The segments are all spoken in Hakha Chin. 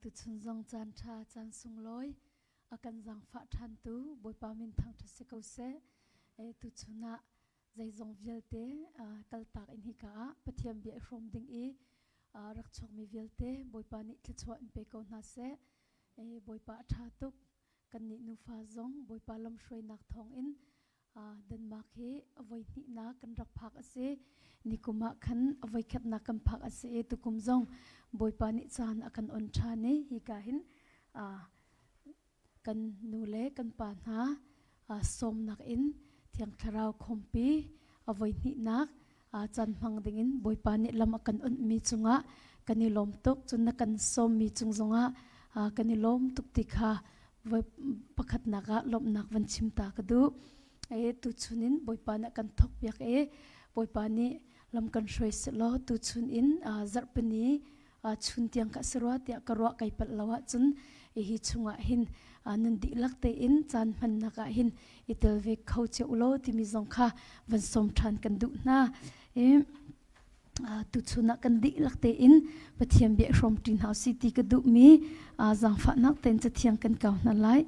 Tuchun zong caan ṭha caan sunglawi a kan zaangfah ṭhantu Bawipa min thangṭhat si ko seh. Tuchun ah zeizong vialte kaltak in hika ah Pathian bia i hrawm ding i rak chuakmi vialte Bawipa nih thluachuah in pe ko hna seh. Bawipa a ṭha tuk. Kannih nufa zong Bawipa lamhruainak thawngin Denmark hi a voihnihnak kan rak phak a si. Nikum ah khan a voikhatnak kan phak a si i tukum zong Bawipa nih caan a kan on ṭhan i hika hin kan nu le kan pa hna sawmnak in Thiang Thlarau khawmpi a voihnihnak caan hmang dingin Bawipa nih lam a kan onhmi cungah kan i lawm tuk. Cun na kan sawmmi cung zongah kan i lawm tuk ti kha pakhatnak ah lawmhnak van chim ta ka duh. E tuchun in Bawipa nih kan thawk piak i Bawipa nih lam kan hruai selaw tuchun in zarhpini chun tiang ka si rua tiah ka ruah kai palh lo ahcun hi chungah hin nan dihlak tein caan hmannak ah hin i tel ve kho cio law timi zong kha van sawm ṭhan kan duh hna. Tuchun ah kan dihlak tein Pathian bia hrawm ṭi hna usih ti ka duhmi zaangfahnak tein cathiang kan kau hna lai.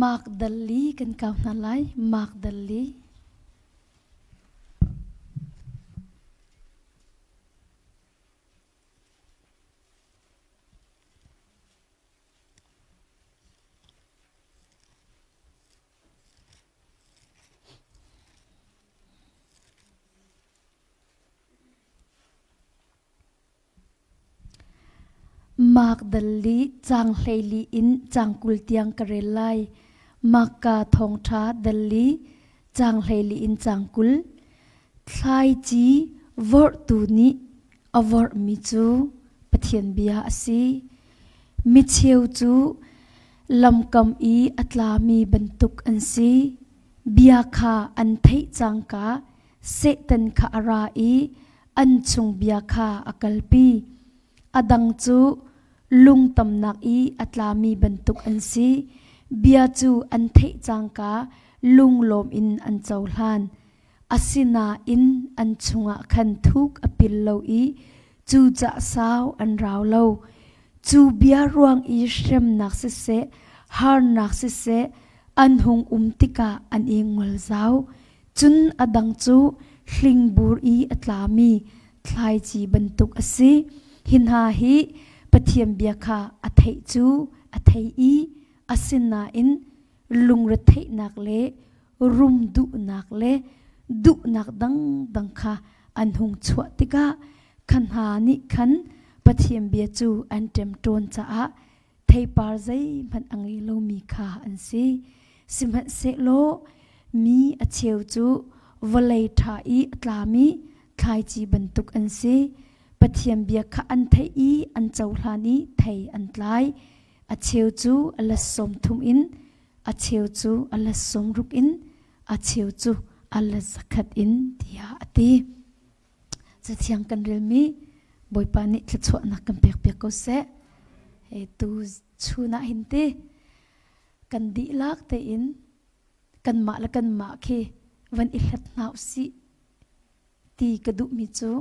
Mark Dalli kan kau hna lai. Mark Dalli. Magdali caang 14 in caang 20 tiang ka rel lai. Makka thawngṭha dali caang 14 in caang 20. Thlaici vorhtu nih a vorhmi cu Pathian bia a si. Micheu cu lamkam i a tlami bantuk an si. Bia kha an theih cangka Satan kha a ra i an chung bia kha a kalpi. A dang cu lungtamnak i a tlami bantuk an si. Bia cu an theih cangka lunglawm in an cohlan. Asinain an chungah khan thuk a pil lo i cucah sau an rau lo. Cu bia ruang i hremnak siseh, harnak siseh, an hung um tikah an i ngol zau. Cun a dang cu hlingbur i a tlami thlaici bantuk a si. Hi hna hi Pathian bia kha a theih cu a thei i asinain lungretheihnak le rum duhnak le duhnak dangdang kha an hung chuah tikah kha hna nih khan Pathian bia cu an ṭemṭawn caah theipar zeihmanh a ngei lomi kha an si. Sihmanhsehlaw mi a cheu cu vawlei ṭha i a tlami thlaici bantuk an si. Pathian bia kha an theih i an cohlan i thei an tlai. A cheu cu a let 30 in, a cheu cu a let 60 in, a cheu cu a let 100 in tiah a ti. Cathiang kan relmi Bawipa nih thluachuahnak kan pekpiak ko seh. He tu chun ah hin ti kan dihlak tein kanmah le kanmah khi van i hlat hna usih ti ka duhmi cu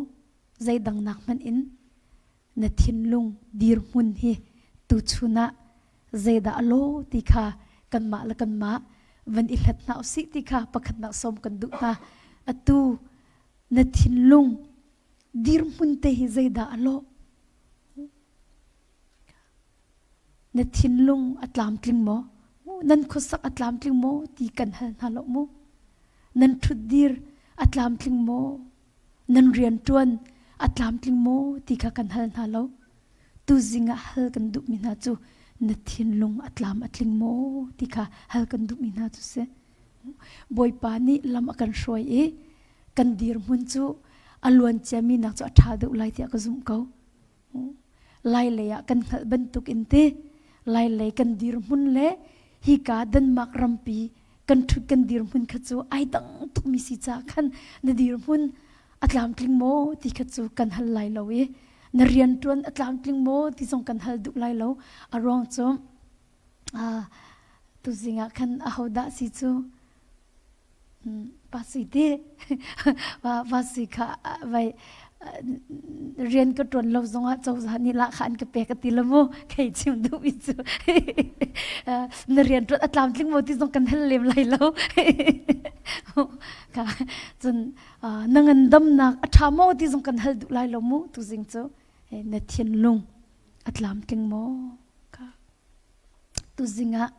zeidang nak hmanh in na thinlung dirhmun hi tuchun ah zeidah a law ti kha kanmah le kanmah van i hlat hna usih ti kha pakhatnak sawm kan duh hna. Atu na thinlung dirhmun te hi zeidah a lawh? Na thinlung a tlamtling maw? Nan khuasak a tlamtling maw ti kan hal hna lo mu. Nan ṭhutdir a tlamtling maw? Nan rianṭuan a tlamtling maw ti kha kan hal hna lo. Tuzing ah hal kan duhmi hna cu na thinlung a tlam a tling maw ti kha hal kan duhmi hna cu si. Bawipa nih lam a kan hruai i kan dirhmun cu a luan ciami nak cu a ṭha deuh lai tiah ka zumh ko. Lai lei ah kan hngalh bantuk in ti lai lei kan dirhmun le hika Denmark rampi kan ṭhut kan dirhmun kha cu ai dang tukmi si caah khan na dirhmun a tlamtling maw ti kha cu kan hal lai lo i na rianṭuan a tlamtling maw ti zong kan hal duh lai lo. A ruang cu. Tuzing ah khan ahodah si cu? Pa sui ti pa sui kha vai rian ka ṭuan lo zongah cozah nih lahkhah an ka pek a ti lo mu kei chim duhmi cu na rian ṭuan a tlamtling maw ti zong kan hal lem lai lo cun na ngandamnak a ṭha maw ti zong kan hal duh lai lo mu tuzing cu na thinlung a tlamtling maw ka tuzing ah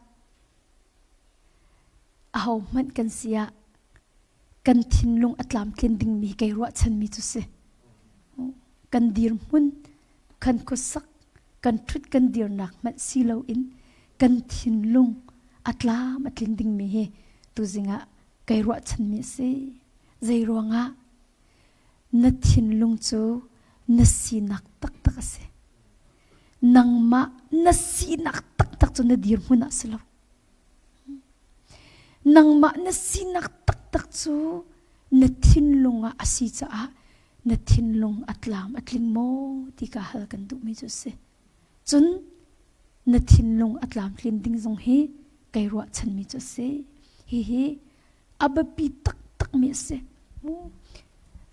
Ahohmanh kan si ah kan thinlung a tlamtlin dingmi kei ruahchanmi cu si. Kan dirhmun, kan khuasak, kan ṭhut kan dirnak hmanh si loin kan thinlung a tlam a tlin dingmi hi tuzing ah kei ruahchanmi a si. Zei ruangah na thinlung cu na sinak taktak a si. Nangmah na sinak taktak cu na dirhmun ah si lo. Nangmah na sinak taktak cu na thinlung ah a si caah na thinlung a tlam a tling maw ti ka hal kan duhmi cu a si. Cun na thinlung a tlamtlin ding zong hi kai ruahchanmi cu a si. Hihi a biapi taktakmi a si.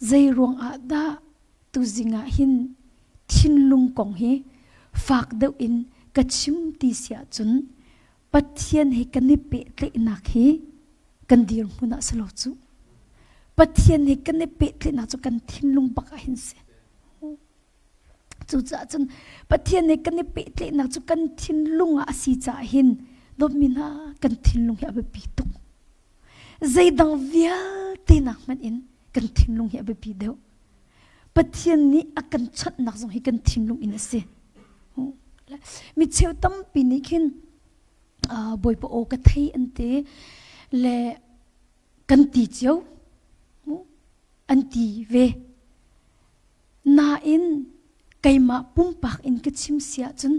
Zei ruang ah dah tuzing ah hin thinlung kong hi fak deuh in ka chim ti si ahcun Pathian he kan i pehtlaihnak hi kan dirhmun ah si lo cu. Pathian he kan i pehtlaihnak cu kan thinlung bak ah hin si. Cucaah cun Pathian he kan i pehtlaihnak cu kan thinlung ah a si caah hin dawtmi hna kan thinlung hi a biapi tuk. Zeidang vialte nak hmanh in kan thinlung hi a biapi deuh. Pathian nih a kan chawnhnak zong hi kan thinlung in a si. Mi cheu tampi nih khin Bawipa aw ka thei an ti le kan ti cio an ti ve. Nain keimah pumpak in ka chim si ahcun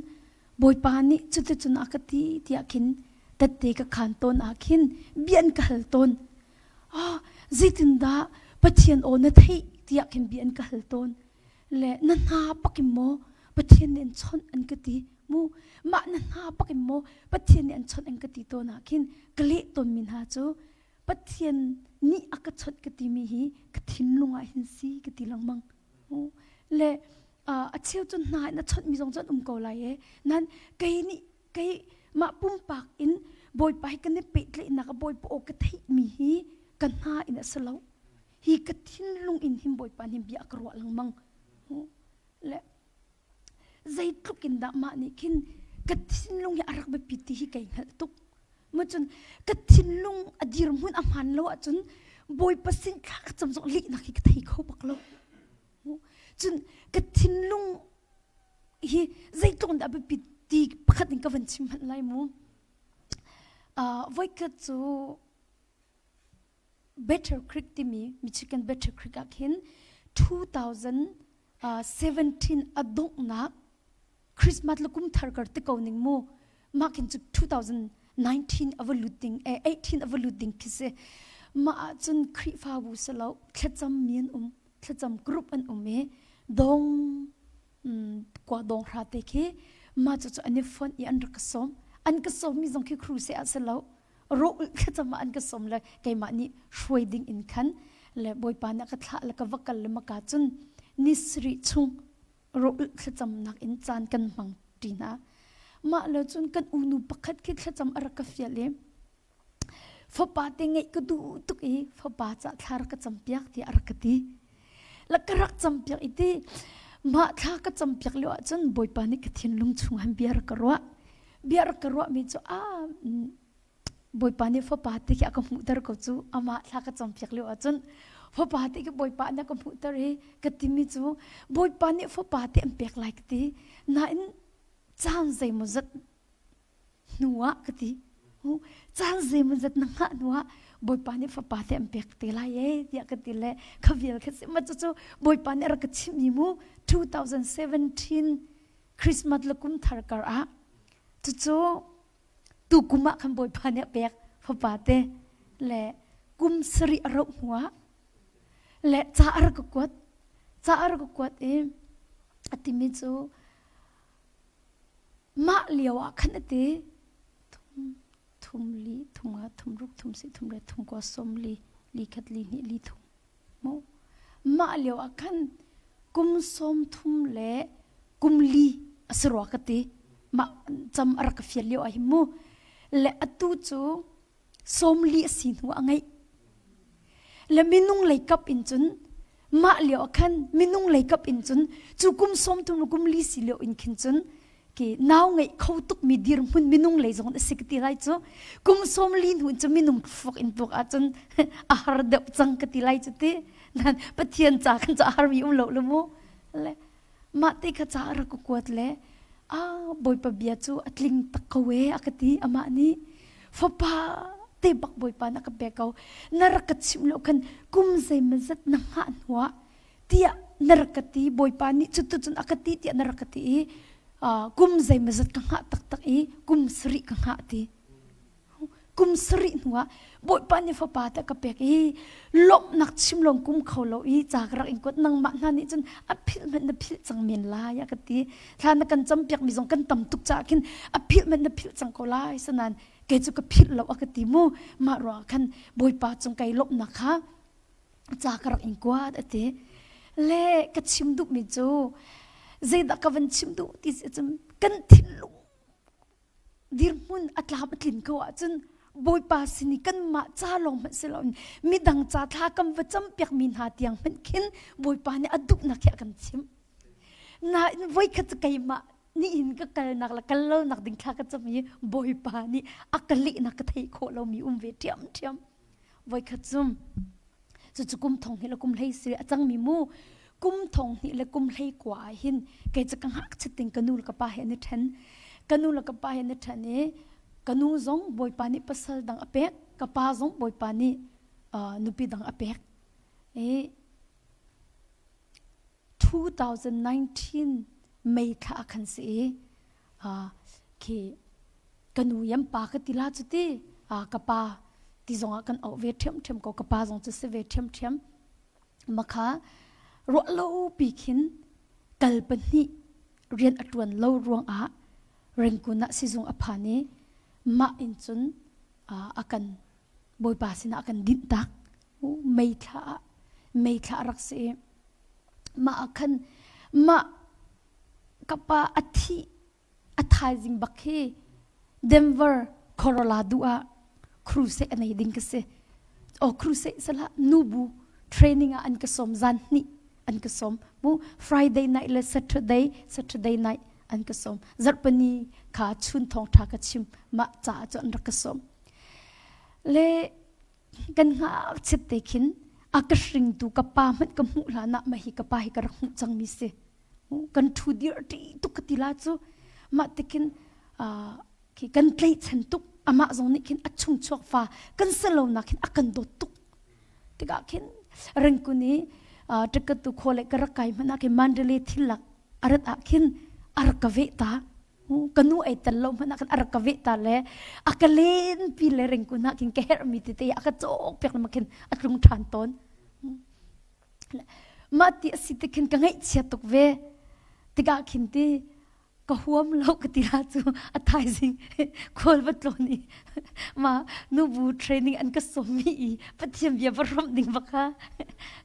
Bawipa nih cuticun a ka ti tiah khin tette ka khaan tawn ah khin bia an ka hal tawn. Ah, zeitindah Pathian aw na theih tiah khin bia an ka hal tawn. Le na hna pak in maw Pathian nih an chawnh an ka ti mu mah na hna pak in maw Pathian nih an chawnh an ka ti tawn ah khin ka leh tawnmi hna cu Pathian nih a ka chawnh ka timi hi ka thinlung ah hin si ka ti lengmang. Le a cheu cu hna in a chawnhmi zong cu an um ko lai e. Nan kei nih kei mah pumpak in Bawipa hi kan i pehtlaihnak a Bawipa aw ka theihmi hi ka hna in a si lo. Hi ka thinlung in hin Bawipa nih bia a ka ruah lengmang. Le zeitluk in dah mah nih khin ka thinlung hi a rak biapi ti hi kai hngalh tuk. Mu cun ka thinlung a dirhmun a hmaan lo ahcun Bawipa sin thla ka cam zong lihnak hi ka thei kho bak lo. Cun ka thinlung hi zeitluk in dah biapi ti pakhat in ka van chim hmanh lai mu. Uh, voikhat cu Better Creek timi Michigan Better Creek ah khin 2017 a donghnak Christmas le kum thar kar te ko ning mu mah khin cu 2019 a va lut ding eh 18 a va lut ding khi si mah ahcun Khrihfabu si lo thlacam mi an um thlacam group an um i dong kwa dong hra te khi mah cu cu an i fonh i an rak ka sawm an ka sawm mi zong khi crusade ah si lo rawh thlacam ah an ka sawm le keimah nih hruai ding in khan le bawipa nih a ka thlah le ka va kal le maka cun ni sarih chung rawh thlacamnak in caan kan hmang ṭi hna mah lo cun kan unu pakhat khi thlacam a rak ka fial i fapa te ngeih ka duh tuk i fapa ca thla rak ka campiak tiah a rak ka ti la ka rak campiak i ti mah thla ka campiak lio ahcun bawipa nih ka thinlung chung han bia rak ka ruah bia rak ka ruahmi cu a Bawipa nih fapa te khi a ka hmuhter ko cu amah thla ka campiak lio ahcun fapa te khi Bawipa nih a ka hmuhter i ka timi cu Bawipa nih fapa te an pek lai ka ti nain caan zeimawzat hnu ah ka ti caan zeimawzat na hngah hnu ah Bawipa nih fapa te an pek te lai e tiah ka ti le kha vial kha si ma cucu Bawipa nih a rak ka chimhmi mu 2017 Christmas le kum thar kar ah cucu tukum ah khan Bawipa nih a pek fapa te le kum sarih a rauh hnu ah le ca a rak ka kuat ca a rak ka kuat i a timi cu mah lio ah khan a ti thum. Thum li, thum nga, thum ruk, thum si, thum riat, thum kua, som li, li khat, li hnih, li thum. Mu. Mah lio ah khan kum sawm thum le kum li a si rua ka ti. Mah cam a rak ka fial lio ah hin mu. Le atu cu sawmli a si hnu a ngeih. Le minung lei kap in cun mah lio ah khan minung lei kap in cun cu kum sawm thum le kum li si lio in khin cun ki nau ngeih kho tuk mi dirhmun minung lei zong a si ka ti lai cu kum sawm li hnu in cu minung fuak in tuak ahcun a har deuh cang ka ti lai cu ti nan pathian ca kan ca har mi um lo le mu le mah te kha ca rak ka kuat le a bawipa bia cu a tling tak ko e a ka ti amah nih fapa te bak bawipa na ka pek ko na rak ka chimh lo khan kum zeimazat na hngah hnuah tiah na rak ka ti bawipa nih cutu cun a ka ti tiah na rak ka ti i kum zeimazat ka hngah taktak i kum sarih ka hngah ti kum sarih hnuah bawipa nih fapa te ka pek i lawmhnak chim lawng kum kho lo i ca ka rak in kuat nangmah hna nih cun a philh hmanh na philh cang men lai a ka ti thla na kan campiak mi zong kan tam tuk caah khin a philh hmanh na philh cang ko lai sanan kei cu ka philh lo a ka ti mu mah ruangah khan bawipa cung kai lawmhnak kha ca ka rak in kuat a ti le ka chim duhmi cu zeidah ka van chim duh ti si cun kan thinlung dirhmun a tlam a tlin ko ahcun Bawipa sin i kanmah ca lawng hmanh si loin midang ca thla kan va campiak mi hna tiang hmanh khin Bawipa nih a duhnak hi a kan chimh. Nain voikhat cu keimah nihin ka kalnak le kal lonak ding thla ka cam i Bawipa nih a ka lehnak ka theih khawh lomi um ve ṭhiamṭhiam. Voikhat cu cucu kum thong hnih le kum hlei si a cangmi mu kum thong hnih le kum hlei kua ah hin kei cu ka ngakchit ting ka nu le ka pa he an i ṭhen. Ka nu le ka pa he an i ṭhen i ka nu zong Bawipa nih pasal dang a pek, ka pa zong Bawipa nih uh, nupi dang a pek. I 2019 May thla ah khan si i uh, khi ka nu yam pa ka ti la cu ti uh, ka pa ti zong ah kan auh ve ṭhiamṭhiam ko ka pa zong cu si ve ṭhiamṭhiam makha ruah lo pi khin kal pahnih rian a ṭuan lo ruang ah Rengkun ah sizung a phan i mah in cun uh, a kan Bawipa sinah a kan dinh tak mei thla ah mei thla a rak si i mah ah khan mah ka pa a thih a thaizing bak hi Denver Colorado ah crusade a nei ding ka si o crusade salah nubu training ah an ka som zan hnih an ka som mu Friday night le Saturday Saturday night an ka som zarhpani kha chun thong tha ka chim mah caah cu an rak ka som le kan ngakchiat te khin a ka hringtu ka pa hmanh ka hmuh hlan ah mah hi ka pa hi ka rak hmuh cangmi si kan ṭhu dir ṭi tuk ka ti la cu mah tikhin khi kan tlaihchan tuk amah zong nih khin a chungchuak fa kan si lonak khin a kan dawt tuk tikah khin rengkun i ṭakatu khawle ka rak kai hmanh ah khin Mandalay thil lak a rat ah khin a rak ka veh ta ka nu ei tel lo hmanh ah khan a rak ka veh ta le a ka len pi le rengkun ah khin ka herhmi tete a ka cawk piak le khin a tlung ṭhan tawn Mah ti a si ti khin ka ngaihchia tuk ve. Tikah khin ti ka huam lo ka ti la cu a thaizing khual va tlawn i ma nubu training an ka sawmmi i Pathian bia va hrawmh ding va kha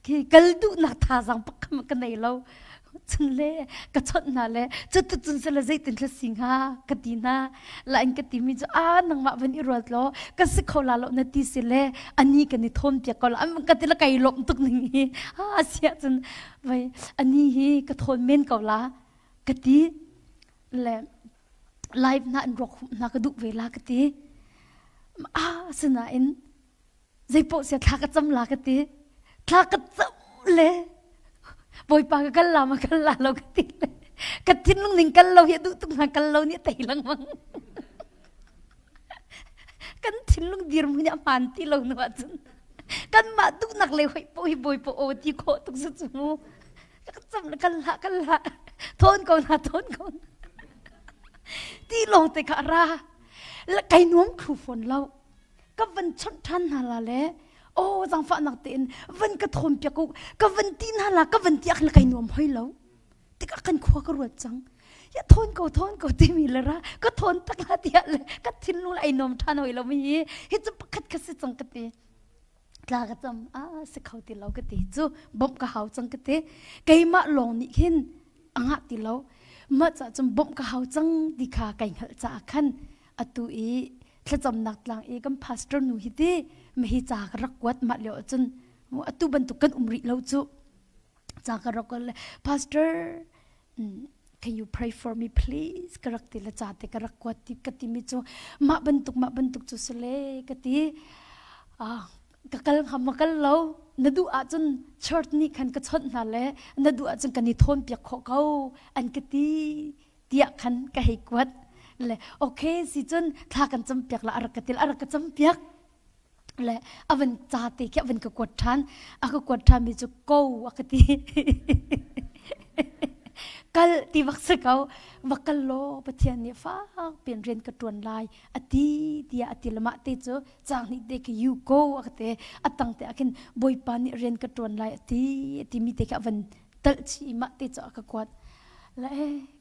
khi kal duhnak thazaang pakhat ka nei lo. Cun le ka chawnh hna le cuticun sile zeitin thla si hnga ka ti hna. Lain ka timi cu a nangmah van i ruat law ka si kho la lo na ti si le ani kan i thawn piak ko la an ka ti la kai lawm tuk ning hi a siah cun vai ani hi ka thawn men ko la ka ti le live na an ruak hna ka duh ve la ka ti a sinain zeipoh sia thla ka cam la ka ti thla ka cam le bawipa ka kal la ma kal la lo ka ti le ka thinlung ning kal lo hi duh tuk hna kal lo nih tei lengmang kan thinlung dirhmun a hmaan ti lo nu ahcun kanmah duhnak le hoi po hi bawipa aw ti khawh tuk su cu mu ka cam le kal hlah kal hlah thawn ko na thawn ko na ti lawng te kha ra kai nuam thlu fawn lo ka van chawnh ṭhan hna la le aw zaangfahnak tein van ka thawn piak u ka van ti hna la ka van ti ah khan kai nuam hoi lo tikah kan khua ka ruat cang. Ya thawn ko thawn ko timi le ra ka thawn tak la tiah le ka thinlung ai nom ṭhan hoi lo mi hi hi cu pakhat kha si cang ka ti. Tla ka cam a si kho ti lo ka ti cu bawmh ka hau cang ka ti. Keimah lawng nih hin a ngah ti lo. Mah ca cun bawmh ka hau cang ti kha kai hngalh caah khan atu i thlacamnak tlang i kan pastor nu hi ti mi hi ca ka rak kuat mah lio ahcun atu bantuk kan um rih lo cu ca ka rak kuat le pastor can you pray for me please ka rak ti le ca te ka rak kuat ti ka ti mi cu mah bantuk mah bantuk cu si le ka ti ka kal hnga ma kal lo na duh ahcun church nih khan ka chawnh hna le na duh ahcun kan i thawn piak khawh ko an ka ti tiah khan ka hei kuat le okay si cun thla kan cam piak la a rak ka til a rak ka cam piak le a van ca te khi a van ka kuat ṭhan a ka kuat ṭhan mi cu ko a ka ti kal ti bak si ko va kal law Pathian nih fak pian rian ka ṭuan lai a ti tiah a ti le mah te cu caang hnih te khi you go a ka ti a tang te ah khin Bawipa nih rian ka ṭuan lai a ti a ti mi te khi a van talh chih i mah te cu a ka kuat le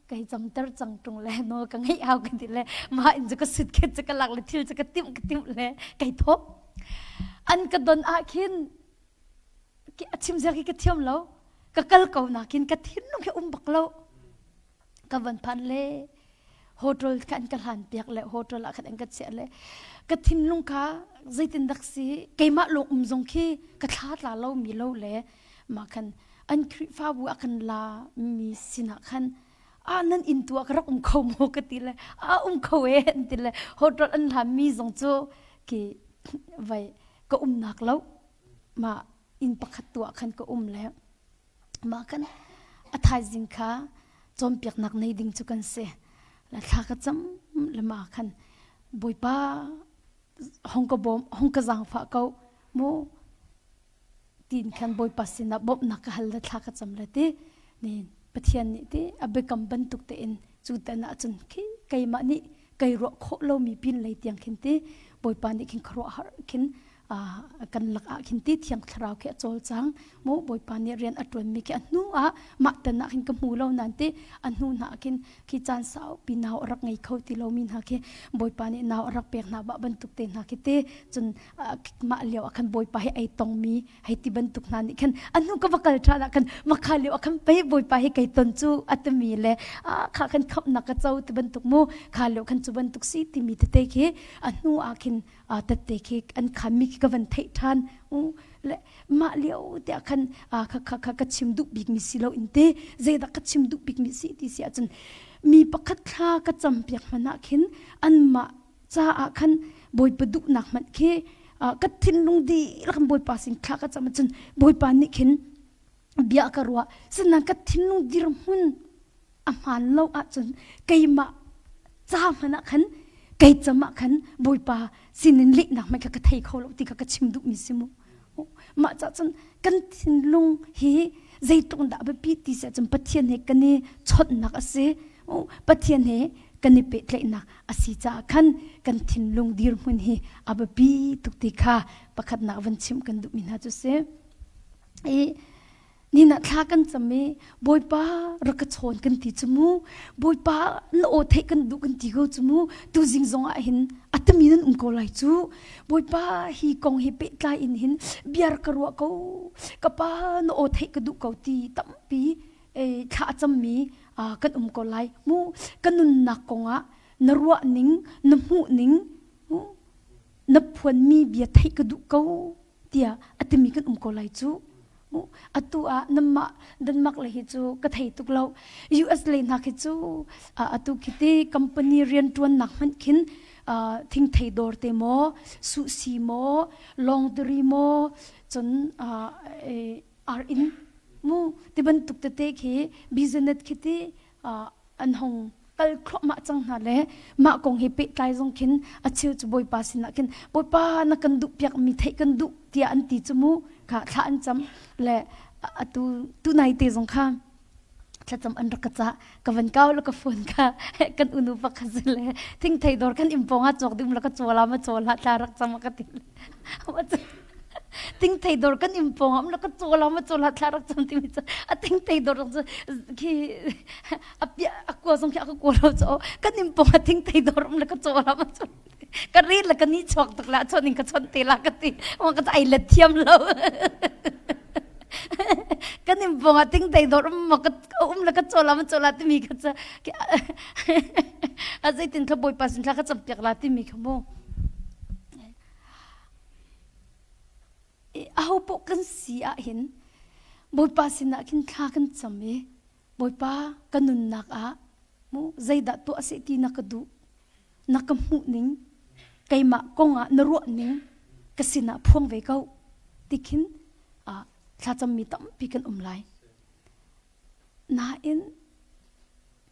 kai camter cang ṭung le nawl ka ngeih hau ka ti le mah in cu ka suitcase cu ka lak le thil cu ka timh ka timh le kai thawh an ka don ah khin a chim zia khi ka thiam lo ka kal ko nakin ka thinlung khi um bak lo ka van phan le hotel kha an ka hlan piak le hotel ah khan an ka chiah le ka thinlung kha zeitin dak si keimah lawng um zong khi ka thla tla lo mi lo le mah khan an Khrihfabu a kan la mi sinah khan a nan inn tu ah ka rak um kho maw ka ti le a um kho e an ti le hotel an hlan mi zong cu ki vai ka umnak lo ma inn pakhat tu ah khan ka um le mah kan a thaizing kha cawnpiaknak nei ding cu kan si la thla ka cam le ma khan bawipa hong ka bawm hong ka zaangfah ko mu tiin khan bawipa sinah bawmhnak ka hal le thla ka cam le ti ni pathian nih ti a biakam bantuk tein cu tan ah cun khi keimah nih kei ruah khawh lomi pin lei tiang khin ti bawipa nih khin khuaruah har khin kan lak ah khin ti thiang thlarau khi a cawlcang mu bawipa nih rian a ṭuanmi khi a hnu ah mah tan ah khin ka hmu lo nan ti a hnu hna khin khi caan saupi nau a rak ngei kho ti lomi hna khi bawipa nih nau a rak pek hna bah bantuk te hna khi ti cun mah lio ah khan bawipa hi ei tongmi hei ti bantuk hna nih khan a hnu ka va kal ṭhan ah khan makha lio ah khan pei bawipa hi kei ton cu a timi le kha khan khamhnak ka co ti bantuk mu kha lio khan cu bantuk si timi tete khi a hnu ah khin tette khi an khanmi khi ka van theih ṭhan le mah lio te ah khan kha kha kha ka chim duh bikmi si lo in te zeidah ka chim duh bikmi si ti si ahcun mi pakhat thla ka campiak hmanh ah khin anmah caah khan bawipa duhnak hmanh khi ka thinlung dihlak in bawipa sin thla ka cam ahcun bawipa nih khin bia ka ruah sinain ka thinlung dirhmun a hmaan lo ahcun keimah ca hmanh ah khan kei cam ah khan bawipa sinin lehnak hmanh kha ka thei kho lo ti kha ka chim duhmi si mu mah cah cun kan thinlung hi zeitluk dah a biapi ti si ahcun Pathian he kan i chawnhnak a si Pathian he kan i pehtlaihnak a si caah khan kan thinlung dirhmun hi a biapi tuk ti kha pakhatnak van chimh kan duhmi hna cu si i Nina thla kan cam i Bawipa rak ka chawn kan ti cu mu Bawipa na aw theih kan duh kan ti ko cu mu tuzing zong ah hin a tami nan um ko lai cu Bawipa hi kong hi pehtlai in hin bia ka ruah ko ka pa na aw theih ka duh ko ti tampi thla a cammi kan um ko lai mu ka nunnak kong ah na ruah ning na hmuh ning na phuanmi bia theih ka duh ko tiah a timi kan um ko lai cu atu ah namah Denmark le hi cu ka thei tuk lo US le hna khi cu atu khi ti company riantuannak hmanh khin thingthei dawr te maw suhsi maw laundry maw cun ar inn mu ti bantuk tete khi business khi ti an hong kal thluahmah cang hna le mah kong he pehtlai zong khin a cheu cu bawipa sinah khin bawipa na kan duh piak mi theih kan duh tiah an ti cu mu kha thla an cam le atu tu nai te zong kha thlacam an rak ka cah ka van kau le ka phone kha kan unu pakhat si le thingthei dawr kan impong ah cawk ding la ka cawla ma cawla thla rak cam ka ti. Ting thei dor kan im pong am la ka chola ma chola thla rak cham timi cu a ting thei dor cu khi a pia a kua zong khi a ka kua lo cho kan im pong a ting thei dor um la ka chola ma chola ka ri la ka ni chuak tuk la chon in ka chon te la ka ti wa ka ai let thiam lo kan im pong a ting thei dor um ma ka um la ka chola ma chola timi ka cha a zeitin kha bawipa sin thla ka cam piak la timi kha mu Aho paoh kan si ahhin Bawipa sinah khin thla kan cam i Bawipa ka nunnak ah mu zeidah tuah seh ti na ka duh na ka hmuh ning keimah kong ah na ruah ning ka sinah phuang ve ko ti khin thlacammi tampi kan um lai. Nain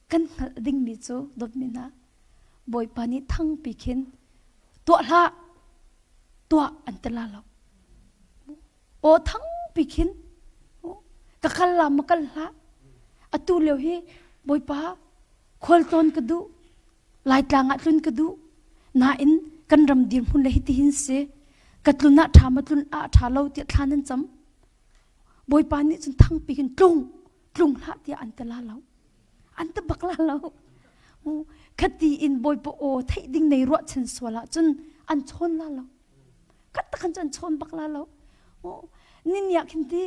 kan hngalh dingmi cu dawtmi hna Bawipa nih thangpi khin tuah hlah tuah an ti la lo. Aw thangpi khin ka kal la ma kal hlah. Atu lio hi Bawipa khualtlawn ka duh Laitlang ah tlun ka duh nain kan ram dirhmun le hitihin si ka tlun ah ṭha ma tlun ah ṭha lo tiah thla nan cam. Bawipa nih cun thangpi hin tlung tlung hlah tiah an ti la lo. An ti bak la lo. Khati in Bawipa aw theih ding nei ruahchan sual ahcun an chawn la lo. Khat tak khan cu an chawn bak la lo. Ni ah khin ti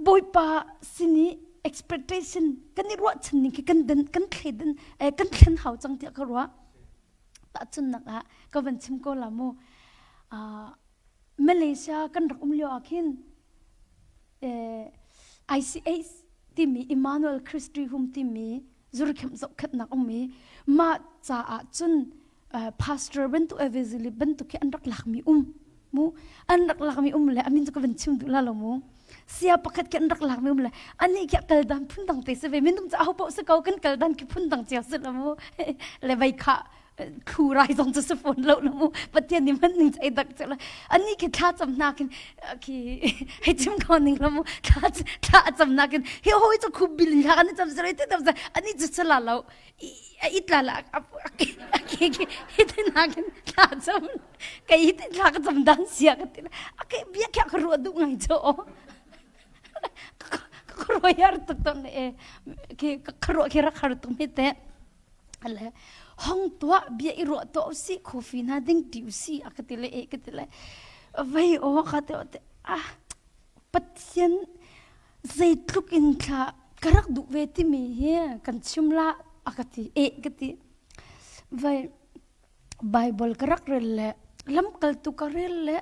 Bawipa sin i expectation kan i ruahchan ning khi kan den kan thleden eh, kan thlen hau cang tiah ka ruah. Tahchunnak ah ka van chim ko la mu. Uh, Malaysia kan rak um lio ah khin ICH timi Emmanuel Christi Home timi zurkhem zohkhenhnak um i mah caah cun pastor bantuk evangelist bantuk khi an rak lakmi um mu an rak lakmi um le amin cu ka van chim duh la lo mu sia pakhat khi an rak lakmi um le ani khi kal dan phun dang te si ve minung cu aho paoh si ko kan kal dan khi phun dang cio si lo mu le vei kha khu rai zong cu si fawn lo na mu pathian nih man ning cai dak che la ani khi thla cam na khin khi hei chim ko ning la mu thla thla cam na khin hi hoi chu khu bil thla kan cam sere te tam ani chu chala lo a itla la a ki ki hi te na khin thla cam kai hi te thla ka cam dan sia ka ti a ke bia kya ka ru du ngai cho ka ro yar tuk ton e ki ka ro khi ra khar tuk mi te le hong tuah bia i ruah tuah usih coffee hna ding ti usih a ka ti le e ka ti le vei aw ka te te ah pathian zeitluk in thla ka rak duh ve timi hi kan chim la a ka ti e ka ti vai bible ka rak rel le lamkaltu ka rel le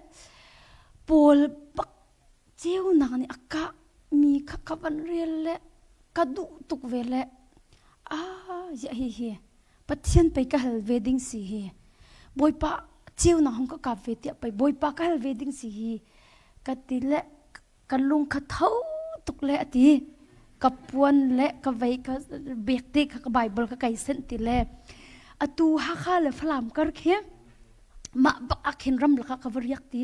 paul bak ceunak nih a kah mi kha ka van rel le ka duh tuk ve le ah ziah hi hi Pathian pei ka hal ve ding si hi Bawipa ceunak hong ka kap ve tiah pei Bawipa ka hal ve ding si hi ka ti le ka lung kha tho tuk le a ti ka puan le ka vei ka bek te kha ka Bible ka kai senh ti le atu Hakha le Falam kar khi mah bak ah khin ram lakah ka va riak ti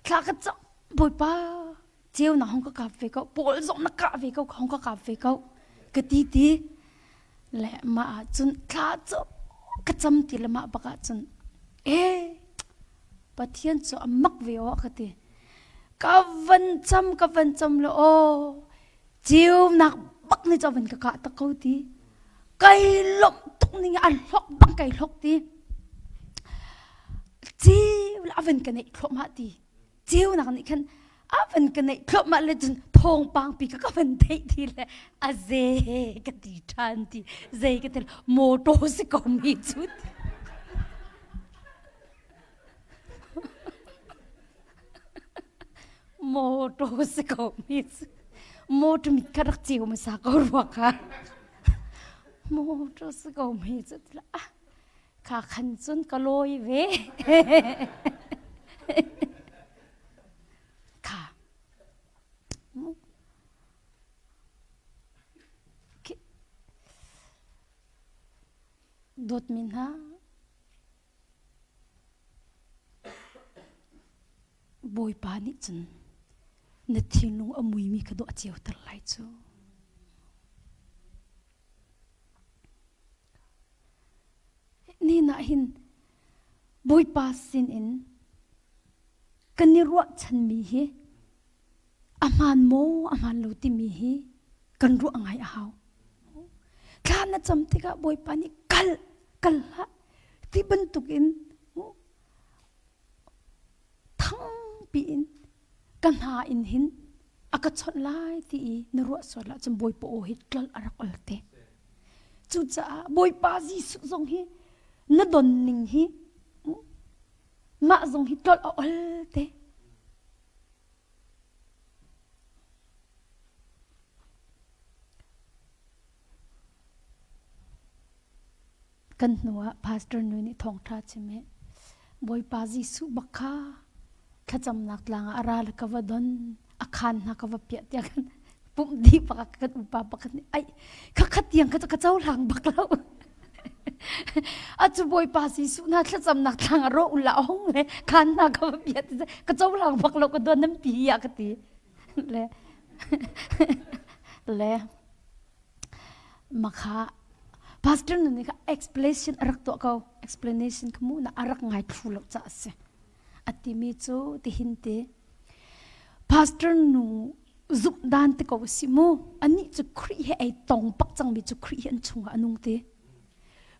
thla ka cam bawipa ceu na hong ka kap ve ko pawl zong na kah ve ko hong ka kap ve ko ka ti ti le mah ah cun thla cu ka cam ti le mah bak ah cun e pathian cu a mak ve o ka ti ka van cam ka van cam le o ceunak bak ni cho van ka kah tak ko ti kai lomh tuk ning an hlok bang kai hlok ti ceu la avan ka neih thluahmah ti ceunak nih khan avan ka neih thluahmah le cun thawngpang pi ka ka van theih ti le a ze ka ti ṭhan ti zei ka ti motor si ko mi cu motor si ko mi cu motor mit kha rak ceu hmasa ko rua kha motor si ko mi cu ah Kha khan cun ka lawi ve. Kha. Dawtmi hna, Bawipa nih cun na thinlung a muimi kha dawh a ceuter lai cu. Ni nah hin Bawipa sinin Kan i ruahchanmi hi a hmaan maw a hmaan lo timi hi kan ruah ngai a hau. Thla na cam tikah Bawipa nih kal kal hlah ti bantukin thangpi in ka hna in hin a ka chawnh lai ti i na ruah sual ahcun Bawipa aw hi tlolh a rak ol te. Cucaah Bawipa Jesuh zong hi na don ning hi mah zong hi tlolh a ol te. Kan hnuah pastor nu nih thawngṭha chim i Bawipa Jesuh bak kha thlacamnak tlang ah a ra le ka va don a khaan hna ka va piah tiah kan pumh dih bak kan upa pakhat nih ai khakhat tiang kha ka cohlang bak lo a cu Bawipa Jesuh hna thlacamnak tlang ah rawh ula hong le khaan hna ka va piah ti ka cohlang bak lo ka don nan pi ah ka ti le le Makha pastor nu nih kha explanation a rak tuah ko. Explanation kha mu na a rak ngai thlu lo ca a si. A timi cu tihin ti pastor nu zumh dan te ko si mu. Anih cu Khrih he ei tong pak cangmi cu Khrih hi an chungah a nung ti.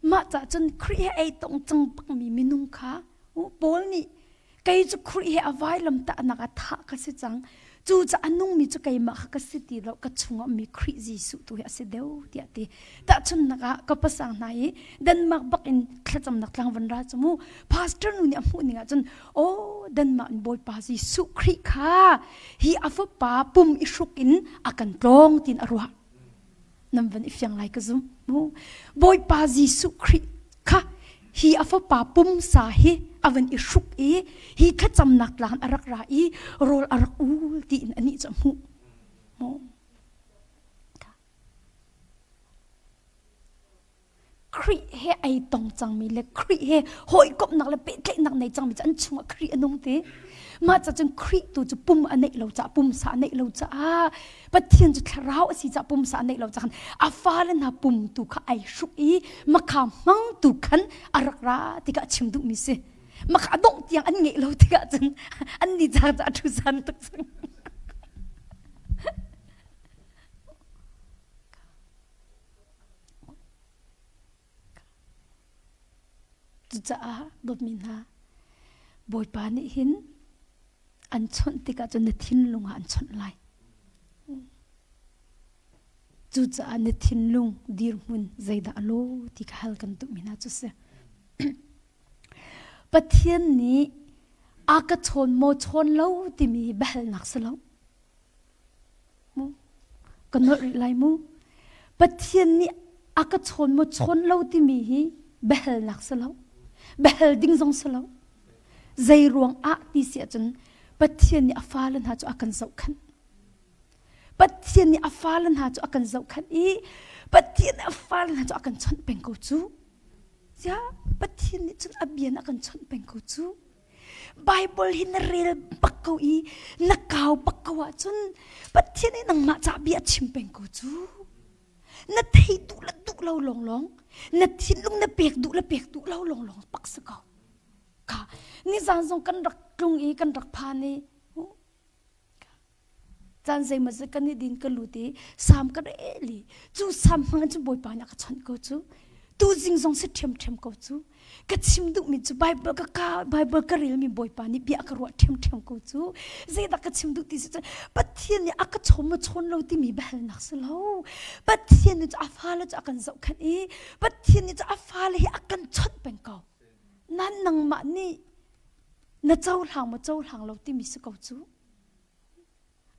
Mah ca cun Khrih he ei tong cang bakmi minung kha Paul nih Kei cu Khrih he a vailam tahnak ah thah ka si cang. Cu ca a nungmi cu keimah kha ka si ti lo, ka chungah mi Khrih Jesuh tu hi a si deuh tiah ti. Tahchunhnak ah ka pasang hna i Denmark bak in thlacamnak tlang van ra cu mu. Pastor nu nih a hmuh ning ah cun oh Denmark in Bawipa Jesuh Khrih kha hi a fapa pum i hruk in a kan tlawng tiin a ruah. Nan van i fiang lai ka zum. Bawipa Jesuh Khrih kha hi a fapa pumsa hi a van i hruk i hi thlacamnak tlang a rak ra i rawl a rak ul tiin anih cu a hmuh. Khrih he ei tong cangmi le Khrih he hawikomhnak le pehtlaihnak nei cangmi cu an chungah Khrih a nung ti. Mah ca cun Khrih tu cu pum a neih lo caah pumsa a neih lo caah Pathian cu thlarau a si caah pumsa a neih lo caah a fale hna pum tu kha ai hruk i makha hmang tu khan a rak ra tikah a chim duhmi si. Makha a dongh tiang an ngeih lo tikah cun an ni cang cu a ṭhu san tuk cang. Cucaah dawtmi hna, Bawipa nih hin an chawnh tikah cun na thinlung ah an chawnh lai. Cucaah na thinlung dirhmun zeidah a law ti kha hal kan duhmi hna cu si. Pathian nih a ka chawn maw chawn lo timi biahalnak si lo. Ka nolh rih lai mu. Pathian nih a ka chawn maw chawn lo timi hi biahalnak si lo. Biahal ding zong si lo. Zei ruang ah ti si ahcun Pathian nih a fale hna cu a kan zohkhanh. Pathian nih a fale hna cu a kan zohkhanh i Pathian nih a fale hna cu a kan chawnh peng ko cu. Sia Pathian nih cun a bia in a kan chawnh peng ko cu. Bible hi na rel bak ko i na kau bak ko ahcun Pathian nih nangmah ca bia a chim peng ko cu. Na thei duh le duh lo lawnglawng, na thinlung na pek duh le pek duh lo lawnglawng pak si ko. Ka nizan zong kan rak tlung i kan rak phan i Caan zeimawzat kan i din ka lut i sam ka rel i cu sam hmang in cun Bawipa nih a ka chawnh ko cu. Tuzing zong si ṭhiamṭhiam ko cu. Ka chim duhmi cu Bible ka ka Bible ka relmi Bawipa nih bia a ka ruah ṭhiamṭhiam ko cu. Zeidah ka chim duh ti si cun Pathian nih a ka chawn maw chawn lo timi biahalnak si lo. Pathian nih cu a fale cu a kan zohkhenh i Pathian nih cu a fale hi a kan chawnh peng ko. Nan nangmah nih na cohlang maw cohlang lo timi si ko cu.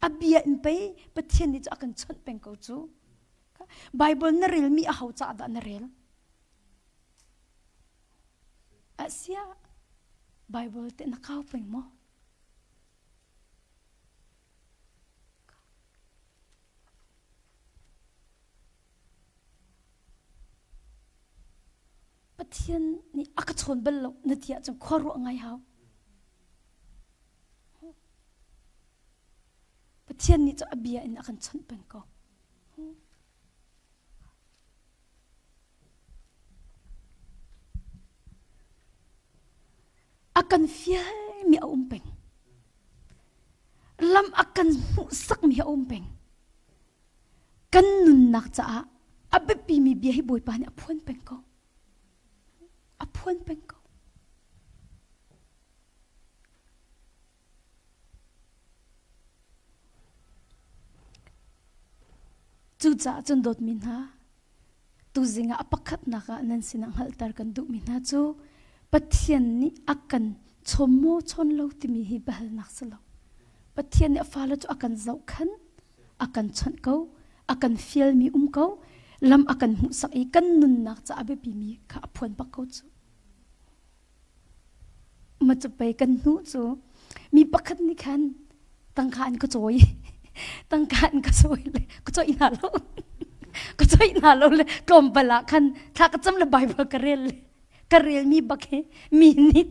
A bia in pei Pathian nih cu a kan chawnh peng ko cu. Bible na relmi aho caah dah na rel? Asia Bible te na kau peng maw? Pathian nih a ka chawn bal lo na ti ahcun khua ruah ngai hau. Pathian nih cu a bia in a kan chawnh peng ko. A kan fialmi a um peng. Lam a kan hmuhsakmi a um peng. Kan nunnak caah a biapimi bia hi Bawipa nih a phuan peng ko. A phuan peng ko. Cucaah cun dawtmi hna, tuzing ah a pakhatnak ah nan sinah hngalhter kan duhmi hna cu Pathian nih a kan chawm maw chawn lo timi hi biahalnak si lo. Pathian nih a fale cu a kan zohkhan, a kan chawnh ko, a kan fialmi um ko, lam a kan hmuhsak i kan nunnak ca a biapimi kha a phuan bak ko cu. Ma cu pei kan hnu cu mi pakhat nih khan tangka an ka cawi tangka an ka cawi le ka cawih hna lo ka cawih hna lo le tlawmpal ah khan thla ka cam le Bible ka rel le ka rel mi bak hi mi nih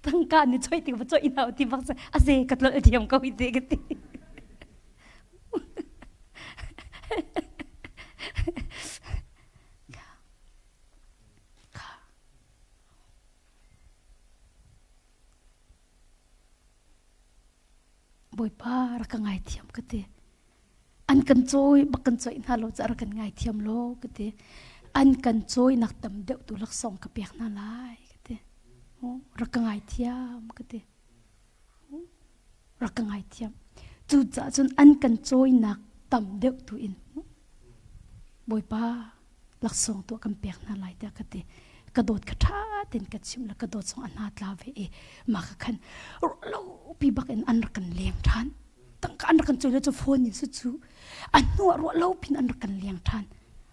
tangka ni cawih ti va cawih hna ti bak a ze ka tlolh thiam ko hi te ka ti. Bawipa rak ka ngaithiam ka ti. An kan cawi bak kan cawih hna lo caah rak kan ngaithiam law ka ti. An kan cawinak tam deuh tu laksawng ka pek hna lai ka ti. Rak ka ngaithiam ka ti. Rak ka ngaithiam. Cucaah cun an kan cawinak tam deuh tu in Bawipa laksawng tuah kan pek hna lai tiah ka ti. Ka dawt kha ṭha tein ka chimh le ka dawt zong a hna tla ve i mah ka khan ruahlopi bak in an rak kan leng ṭhan. Tangka an rak kan cawi le cu phone in su cu a hnu ah ruahlopi in an rak kan leng ṭhan.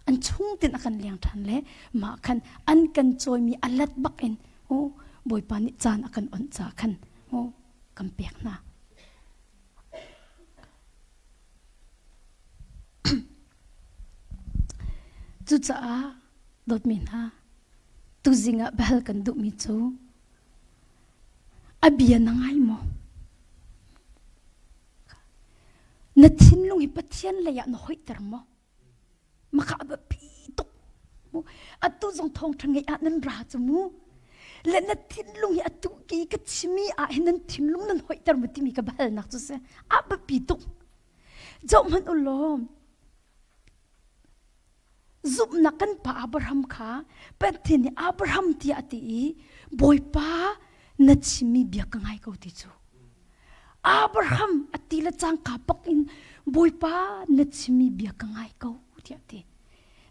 An chung tein a kan leng ṭhan le mah khan an kan cawimi a let bak in oh Bawipa nih caan a kan onh ca khan oh kan pek hna. Cucaah dawtmi hna, tuzing ah biahal kan duhmi cu a bia na ngai maw? Na thinlung hi Pathian lei ah na hoihter maw? Maka a biapi tuk. Atu zong thawngṭha ngeih ah nan ra cu mu. Le na thinlung hi atu ki ka chimi ah hin nan thinlung nan hoihter mu timi ka biahalnak cu si. A biapi tuk. Zoh hmanh u law, zumhnak kan pa Abraham kha Pathian nih Abraham tiah a ti i Bawipa na chimmi bia ka ngai ko ti cu. Abraham a ti le cangka bak in Bawipa na chimmi bia ka ngai ko tiah a ti.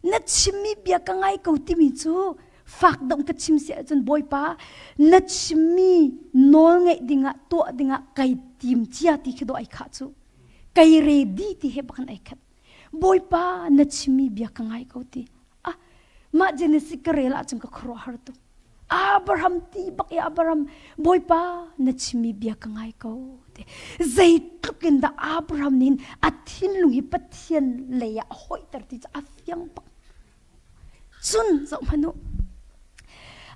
Na chimmi bia ka ngai ko timi cu fak dong ka chim si ahcun Bawipa na chimmi nawl ngeih dingah tuah dingah kai tim cia ti khi dawh ai khah cu. Kai ready ti he bak in ai khat. Bawipa na chimmi bia ka ngai ko ti. Ah mah Genesis ka rel ahcun ka khuaruahhar tuk. Abraham ti bak i Abraham Bawipa na chimmi bia ka ngai ko ti. Zeitluk in dah Abraham nih a thinlung hi Pathian lei ah a hoihter ti cu a fiang bak. Cun zoh hmanh u.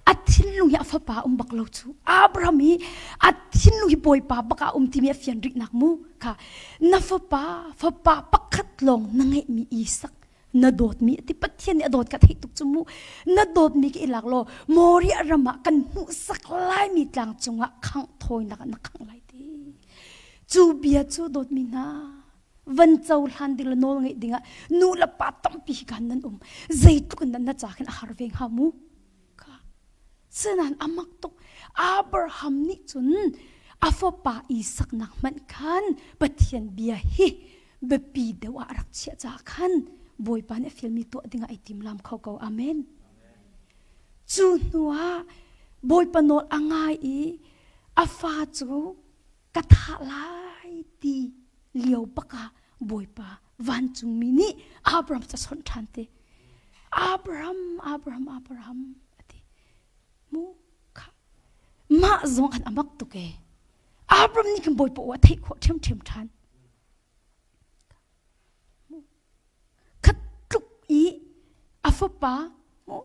A thinlung hi a fapa um bak lo cu. Abraham hi a thinlung hi Bawipa bak ah um timi a fian rihnak mu kha na fapa fapa pakhat lawng na ngeihmi Isak na dawtmi ati Pathian nih a dawt ka theih tuk cu mu na dawtmi ka i lak law Moriah ram ah kan hmuhsak laimi tlang cungah khangh thawinak ah na khangh lai ti cu bia cu dawtmi hna van cohlan ding le nawl ngeih dingah nu le pa tampi hi kan nan um zeitluk in na ca khin a har ve hnga mu Kha. Sinain a mak tuk. Abraham nih cun a fapa Isak nak hmanh khan Pathian bia hi biapi deuh ah a rak chiah caah khan Bawipa nih a fialmi tuah dingah ai timlam kho ko. Amen. Cu hnuah Bawipa nawl a ngai i a fa cu ka thah lai ti lio bak ah Bawipa vancungmi nih Abraham cu a chawnh ṭhan te. Abraham, Abraham, Abraham a ti. Mu kha mah zong an amak tuk e. Abraham nih khan Bawipa aw a theih khawh ṭhiamṭhiam ṭhan. Khat tluk i a fapa mu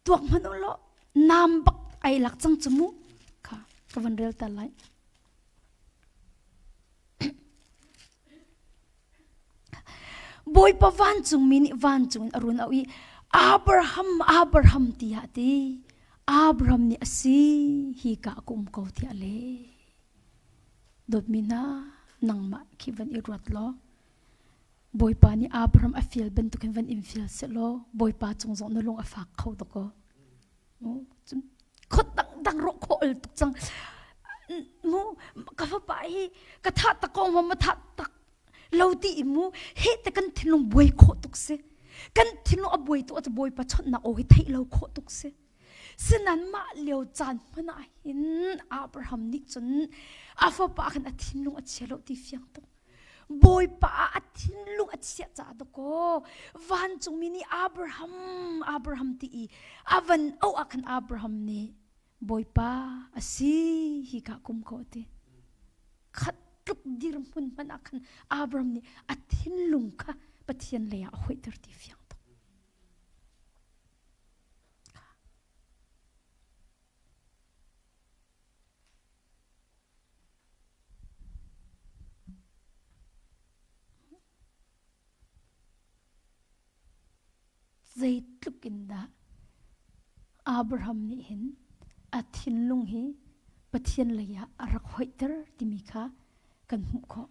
tuak hmanh u law nam bak ai lak cang cu mu kha ka van rel ta lai. Bawipa vancungmi nih vancung in a run auh i Abraham, Abraham tiah a ti. Abraham nih a si, hi ka ka um ko tiah a leh. Dawtmi hna, nangmah khi van i ruat law Bawipa nih Abraham a fial bantukin van in fial sehlaw Bawipa cung zong na lung a fak kho tuk ko. Khot dangdang rawh khawh ol tuk cang. Mu ka fapa hi ka thah tak ko ma ma thah tak lo ti i mu he te kan thinlung buai khawh tuk si. Kan thinlung a buai tu a Bawipa chawnhnak aw hi theih lo khawh tuk si. Sinan mah lio caan hmanh ah hin Abraham nih cun a fapa khan a thinlung a chia lo ti fiang tuk. Bawipa ah a thinlung a chiah caah dakaw vancungmi nih Abraham Abraham ti i a van auh ah khan Abraham nih Bawipa a si hi ka kum ko ti. Khat tluk dirhmun hmanh ah khan Abraham nih a thinlung kha Pathian lei ah a hoihter ti fiang tuk. Zeitluk in dah Abraham nih hin a thinlung hi Pathian lei ah a rak hoihter timi kha kan hmuh khawh.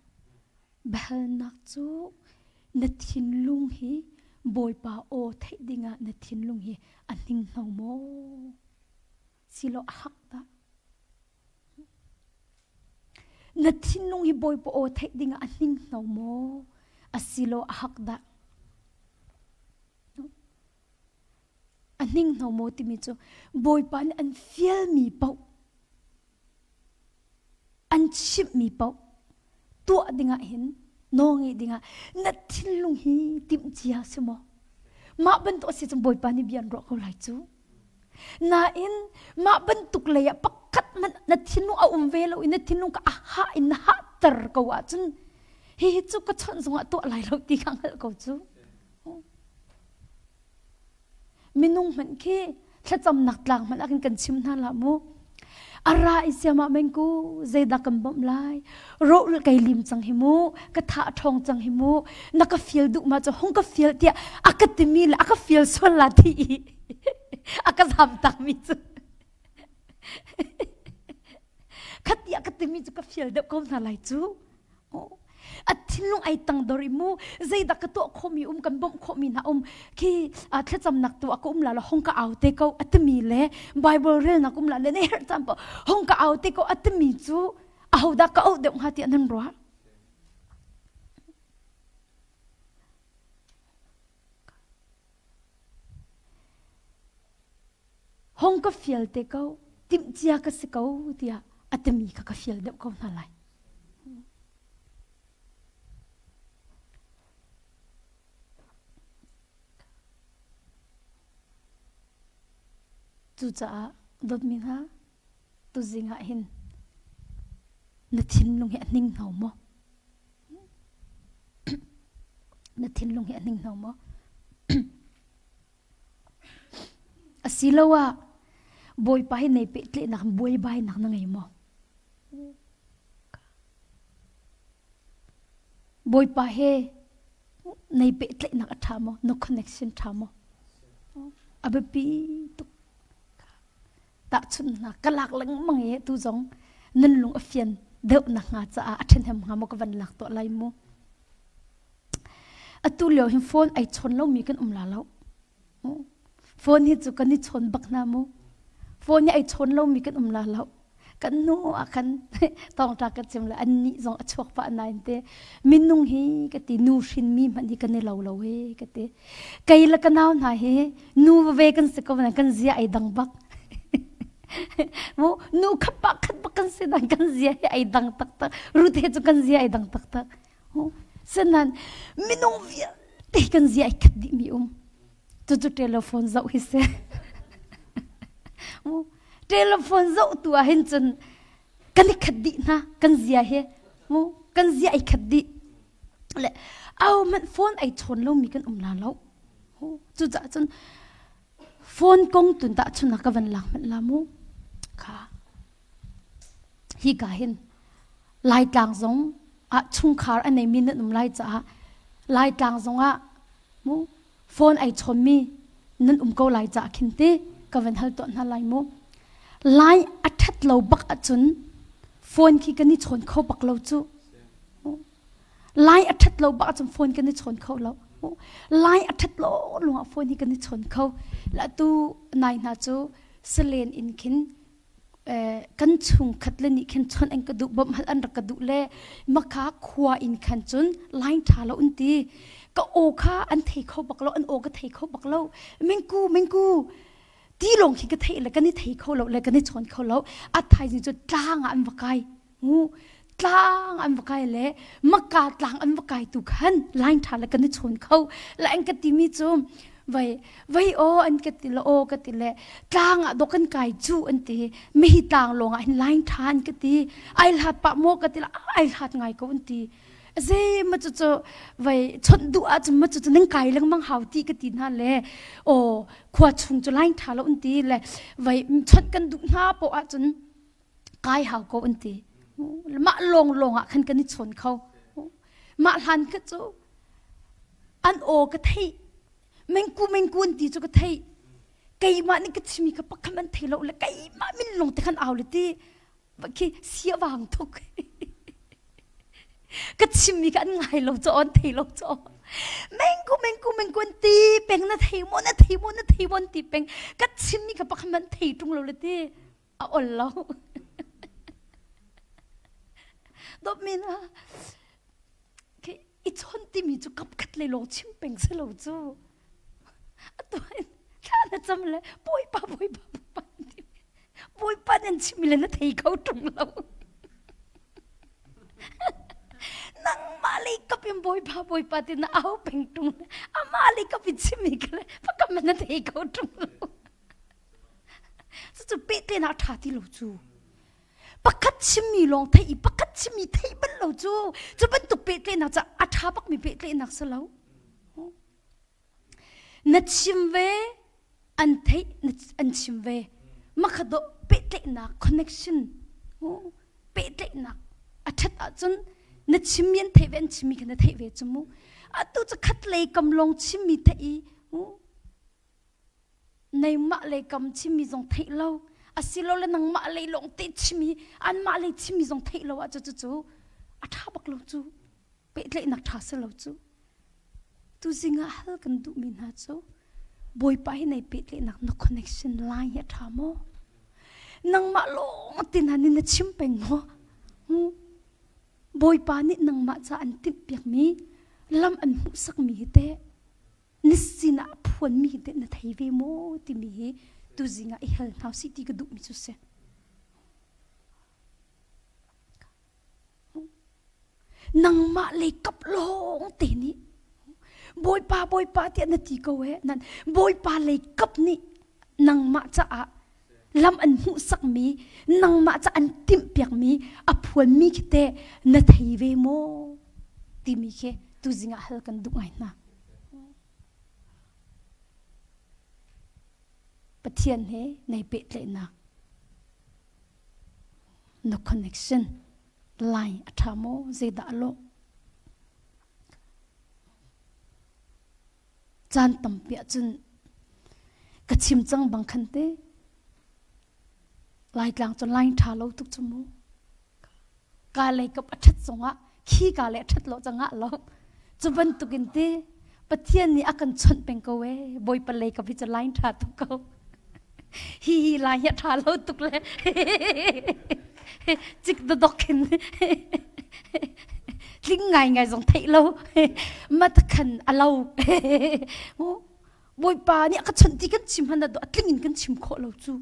Biahalnak cu na thinlung hi Bawipa aw theih dingah na thinlung hi a hninghno maw? Silo a hak dah? Na thinlung hi Bawipa aw theih dingah a hninghno maw? Asilo a hak dah? A hninghno maw timi cu Bawipa nih an fialmi paoh an chimhmi paoh tuah dingah hin nawlngeih dingah na thinlung hi timhcia si maw? Mah bantuk a si cun Bawipa nih bia an ruah ko lai cu. Nain mah bantuk lei ah pakhat hmanh na thinlung a um ve lo i na thinlung ka a hah in na hahter ko ahcun hihi cu ka chawnh zongah tuah lai lo ti kha hngalh ko cu. Minung hmanh khi thlacamnak tlang hmanh ah khin kan chim hna hlah mu. A ra i siamah men ku zeidah kan bawmh lai? Rawh kai lim cang hi mu, ka tha a ṭhawng cang hi mu, na ka fial duh ma cu hung ka fial tiah a ka timi le a ka fial sual la ti i a ka zam takmi cu khati a ka timi cu ka fial deuh ko hna lai cu. A thinlung ai tang dor i mu zeidah ka tuah khawhmi um kan bawmh khawhmi hna um khi thlacamnak tu ah ka um la la hong ka au te ko a timi le Bible relnak um la le ne herh caan paoh hong ka au te ko a timi cu ahodah ka auh deuh hnga tiah nan ruah? Hong ka fial te ko timhcia ka si ko tiah a timi kha ka fial deuh ko hna lai. Cucaah dawtmi hna, tuzing ah hin na thinlung hi a hninghno maw? Na thinlung hi a hninghno maw? Asiloah Bawipa hi nei pehtlaihnak buaibainak na ngei maw? Bawipa he nei pehtlaihnak a ṭha maw? Na connection ṭha maw? A biapi tuk. Tahchunhnak ka lak lengmang i tu zong nan lung a fian deuh nakhnga caah a ṭhahnem hnga maw ka van lak tuah lai mu. Atu lio hin phone ai chawn lomi kan um la lo. Phone hi cu kan i chawn bak hna mu. Phone hi ai chawn lomi kan um la lo. Kan hnu ah khan tawngṭa ka chim le annih zong a chuak pah nain te minung hi ka ti nu hrinmi hmanh hi kan i lo lo he ka ti. Kei le ka nau hna hi nu ve kan si ko nain kan zia ai dang bak. Mu nu khat pa khat bak kan si nain kan zia hi ai dang taktak. Ruth he cu kan zia ai dang taktak. Sinain minung vialte kan zia ai khat dihmi um. Cucu telephone zoh hi si. Telephone zoh tu ah hin cun kan i khat dih hna kan zia hi mu kan zia ai khat dih. Le au man phone ai chawn lomi kan um la lo. Cucaah cun phone kong tun tah chun ka van lak hmanh la mu. Kha hi ka hin Laitlang zong ah chungkhar a neimi nan um lai caah Laitlang zong ah mu phone ai chawnmi nan um ko lai caah khin ti ka van hal tuah hna lai mu. Lai a ṭhat lo bak ahcun Phone khi kan i chawn kho bak lo cu. Lai a ṭhat lo bak ahcun phone kan i chawn kho lo. Lai a ṭhat lo lungah phone hi kan i chawn kho. La tu nai hna cu salen in khin kan chungkhat le nih khin chawnh an ka duh bawmh hal an rak ka duh le makha khua in khan cun line ṭha lo an ti ka aw kha an thei kho bak lo an aw ka thei kho bak lo mingku mingku ti lawng khi ka theih le kan i thei kho lo le kan i chawn kho lo a thaizing cu tlang ah an va kai ngu tlang an va kai le maka tlang an va kai tu khan line ṭha le kan i chawn kho la an ka timi cu vai vai aw an ka ti le aw ka ti le tlang ah dok kan kai cu an ti mihi tlang lawng ah hin line ṭha an ka ti ai hlat pah maw ka ti le ai hlat ngai ko an ti zei ma cu cu vai chawnh duh ahcun ma cu cu nan kai lengmang hau ti ka ti hna le aw khua chung cu line ṭha lo an ti le vai chawnh kan duh hna poh ahcun kai hau ko an ti mah lawng lawng ah khan kan i chawn kho mah hlan kha cu an aw ka theih mengku mengku an ti cu ka theih keimah nih ka chimi kha pakhat an thei lo le keimah min lawng te khan au le ti khi sia vang tuk ka chimmi kha an ngai lo cho an thei lo cho mengku mengku mengku an ti peng na thei mo na thei mo na thei mo an ti peng ka chimmi kha pakhat an thei tung lo le ti a ol lo dawtmi na i chon timi cu kap khat le lawng chim peng si lo cu atu thla na cam le bawipa bawipa bawipa bawipa nan chim le na thei kho ṭung lo nangmah lei kap in bawipa bawipa ti na au peng ṭung amah lei kap in chimi kha le pakam na thei kho ṭung lo Cucu pehtlaihnak a ṭha ti lo cu. Pakhat chimmi lawng theih i pakhat chimmi theih bal lo cu cu bantuk pehtlaihnak cu a ṭha bakmi pehtlaihnak si lo. Na chim ve, an theih, an chim ve. Makha dawh pehtlaihnak connection pehtlaihnak a ṭhat ahcun na chimmi an theih ve, an chimmi kha na theih ve cu mu. Atu cu khat lei kam lawng chimmi theih i Neimah lei kam chimmi zong theih lo asilole nangmah lei lawng te chimmi anmah lei chimmi zong theih lo ah cu cu a ṭha bak lo cu pehtlaihnak ṭha si lo cu tuzing ah hal kan duhmi hna cu Bawipa hi nei pehtlaihnak na connection line hi a ṭha maw nangmah lawng te hna nih na chim peng maw Bawipa nih nangmah ca an timhpiakmi lam an hmuhsakmi hi teh na sinah phuanmi hi teh na thei ve maw timi hi tuzing ah i hal hna usih ti ka duhmi cu si. Nangmah lei kap lawng te nih Bawipa Bawipa tiah na ti ko eh nan Bawipa lei kap nih nangmah caah lam an hmuhsakmi nangmah ca an timhpiakmi a phuanmi khi teh na thei ve maw timi khi tuzing ah hal kan duh ngai hna. Pathian he nei pehtlaihnak na connection line a ṭha maw zeidah a lawh caan tampi ahcun ka chim cang bang khan te Laitlang cu line ṭha lo tuk cu mu ka lei kap a ṭhat zongah khi ka le a ṭhat lo cangah lo cu bantukin ti Pathian nih a kan chawnh peng ko ee Bawipa lei kap hi cu line ṭha tuk ko hi hi lai hi a ṭha lo tuk le cik dodok in tling ngai ngai zong theih lo matakhan a lo Bawipa nih a ka chawnh ti kan chim hmanh ah a tling in kan chim khawh lo cu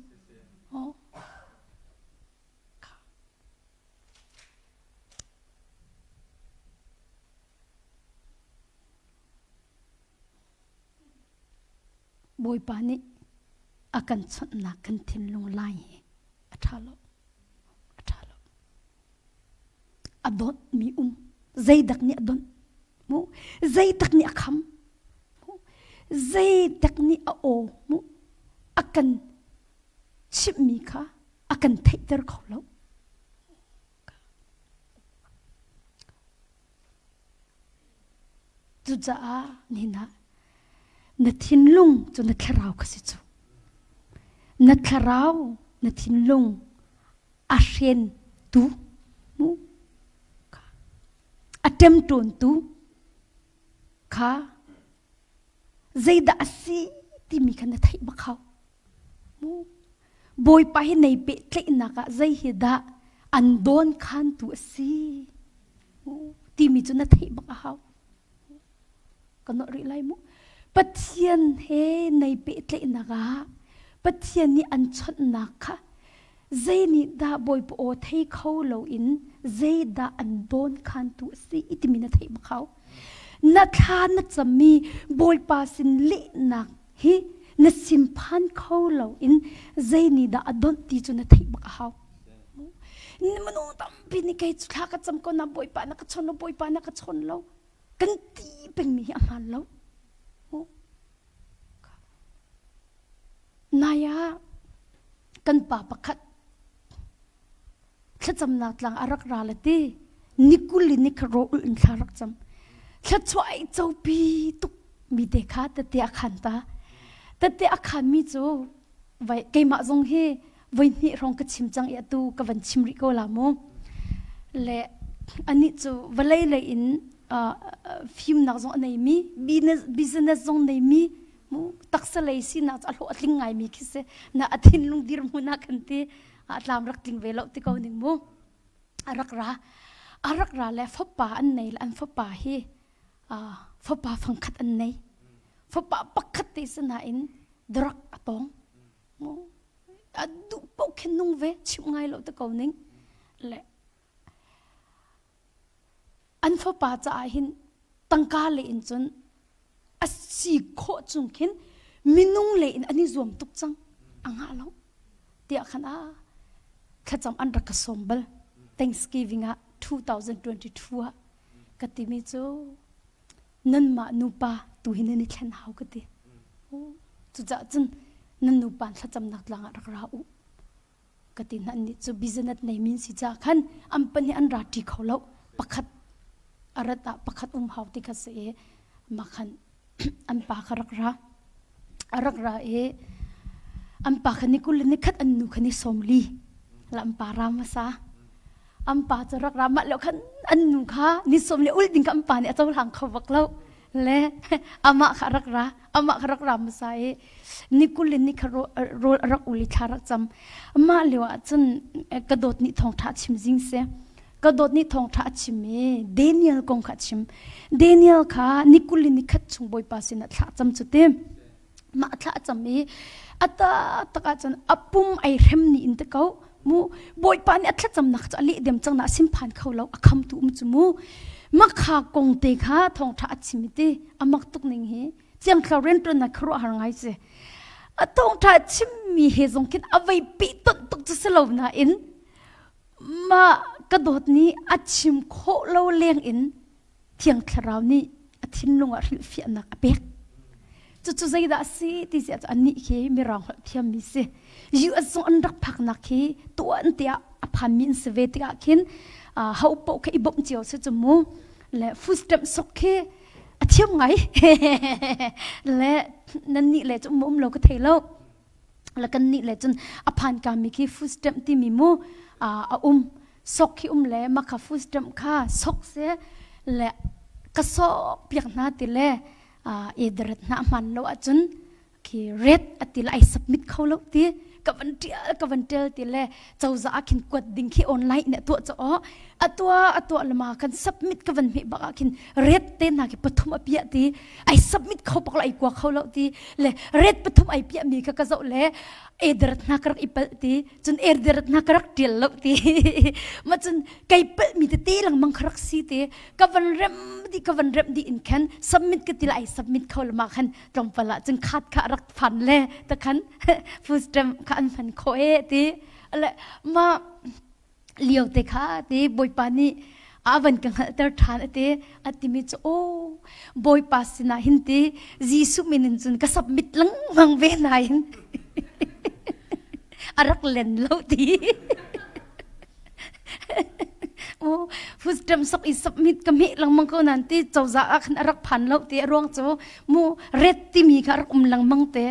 Bawipa nih a kan chawnhnak kan thinlung lai hi a ṭha lo. A ṭha lo. A donhmi um. Zeidak nih a donh? Mu. Zeidak nih a kham? Mu. Zeidak nih a aw? Mu. A kan chimhmi kha a kan theihter kho lo. Cucaah nihin ah na thinlung cu na thlarau kha si cu. Na thlarau, na thinlung a hrentu. A ṭemṭawntu kha zeidah a si timi kha na theih bak hau. Bawipa hi nei pehtlaihnak ah zei hi dah an dawn khantu a si timi cu na theih bak a hau. Ka nawh rih lai mu. Pathian he nei pehtlaihnak ah Pathian nih an chawnhnak kha zei nih dah Bawipa aw thei kho loin zeidah an dawn khantu a si timi na theih bak hau. Na thla na cammi Bawipa sin lehnak hi na sim phan kho loin zei nih dah a donh ti cu na theih bak a hau. Minung tampi nih kei cu thla ka cam ko na Bawipa na ka chawn lo Bawipa na ka chawn lo kan ti pengmi hi a hmaan lo. Nai ah kan pa pakhat thlacamnak tlang a rak ra le ti nikul in nikhat ro ulh in thla rak cam thluachuah ai copi tuk mi te kha tete a khan ta tete a khan mi cu vai keimah zong hi voi hnih hrawng ka chim cang i atu ka van chim rih ko la mu le anih cu vawlei lei in fimnak zong a nei mi business zong nei mi mu taksa lei sinak cu a hlawh a tling ngai mi khi si na a thinlung dirhmun ah kan ti a tlam rak tling ve lo ti ko ning mu a rak ra a rak ra le fapa an nei le an fapa hi fapa fangkhat an nei fapa pakhat te sinain drug a tong mu a duh paoh khin nung ve chim ngai lo te ko ning le An fapa caah hin tangka lei in cun a si khawh chung khin minung lei in an i zuam tuk cang a ngah lo tiah khan a thlacam an rak ka sawm bal Thanksgiving ah 2022 ah ka timi cu nanmah nupa tu hi nan i thlen hau ka ti cucaah cun nan nupa thlacamnak tlang ah rak ra u ka ti hna nih cu business nei min si ca khan an pahnih an ra ṭi kho lo pakhat a rat ah pakhat um hau ti kha si i mah khan an pa kha rak ra a rak ra i an pa kha ni kul ni khat an nu kha ni sawm li la an pa ra hmasa an pa cu rak ra mah lo khan an nu kha ni sawm le ul ding kha an pa nih a cohlang kho bak lo le amah kha rak ra amah kha rak ra hmasa i ni kul in ni kha rawl a rak ul i thla rak cam mah lio ah cun ka dawt nih thawngṭha chim zing si ka dawt nih thawngṭha a chim i Daniel kong kha a chim Daniel kha ni kul in ni khat chung Bawipa sinah thla cam cu ti mah thla cam i a tak ah cun a pum ai hrem ni in te ko mu Bawipa nih a thlacamnak cu a leh dem cang na a sim phan kho lo a khamtu um cu mu makha kong te kha thawngṭha a chim i ti a mak tuk ning hi Ciangthlar rianṭuannak khuaruahhar ngai si. A thawngṭha chimmi he zong khin a vei pi tonh tuk cu si lo nain mah ka dawt nih a chim khawh lo leng in Thiang Thlarau nih a thinlung ah hrilhfiahnak a pek. Cucu zeidah a si ti si ahcun anih khi mirang holh thiammi si. US zong an rak phaknak khi tuan tiah a phanmi an si ve tikah khin ho paoh kha i bawmh cio si cu mu. Le food stamp sok khi a thiam ngai le nan nih le cu um lo ka thei lo le kan nih le cun a phan ka mi khi food stamp timi mu a um sok khi um le makha food stamp kha sok se le ka sok piak hna ti le edret hna hman lo ahcun khi red ati la ai submit kho lo ti ka van tial ka van tel ti le cozah ah khin kuat ding khi online in atuah cho atua atua lama kan submit ka van hme bak ah khin red te na ki pathum apia ti ai submit kho pak lo ai kwa kho lo ti le red pathum ai pia mi ka ka zo le ederat na ka rak ipal ti cun ederat na ka rak tial lo ti ma cun kai pal mi te te langmang ka rak si ti ka van rem di ka van rem di in khan submit ka ti la ai submit kho lama khan tlawmpal ah cun khat kha rak phan le ta khan food stamp kha an hman khawh e ti le ma lio te kha ti bawipa nih a van ka hngalhter ṭhan ati atimi cu o bawipa sinah hin ti Jesuh min in cun ka submit lengmang ve nain a rak len lo ti Oh, food sok i submit ka meh lengmang ko nan ti cozah ah khan a rak phan lo ti a ruang cu mu ret timi kha a rak um lengmang te.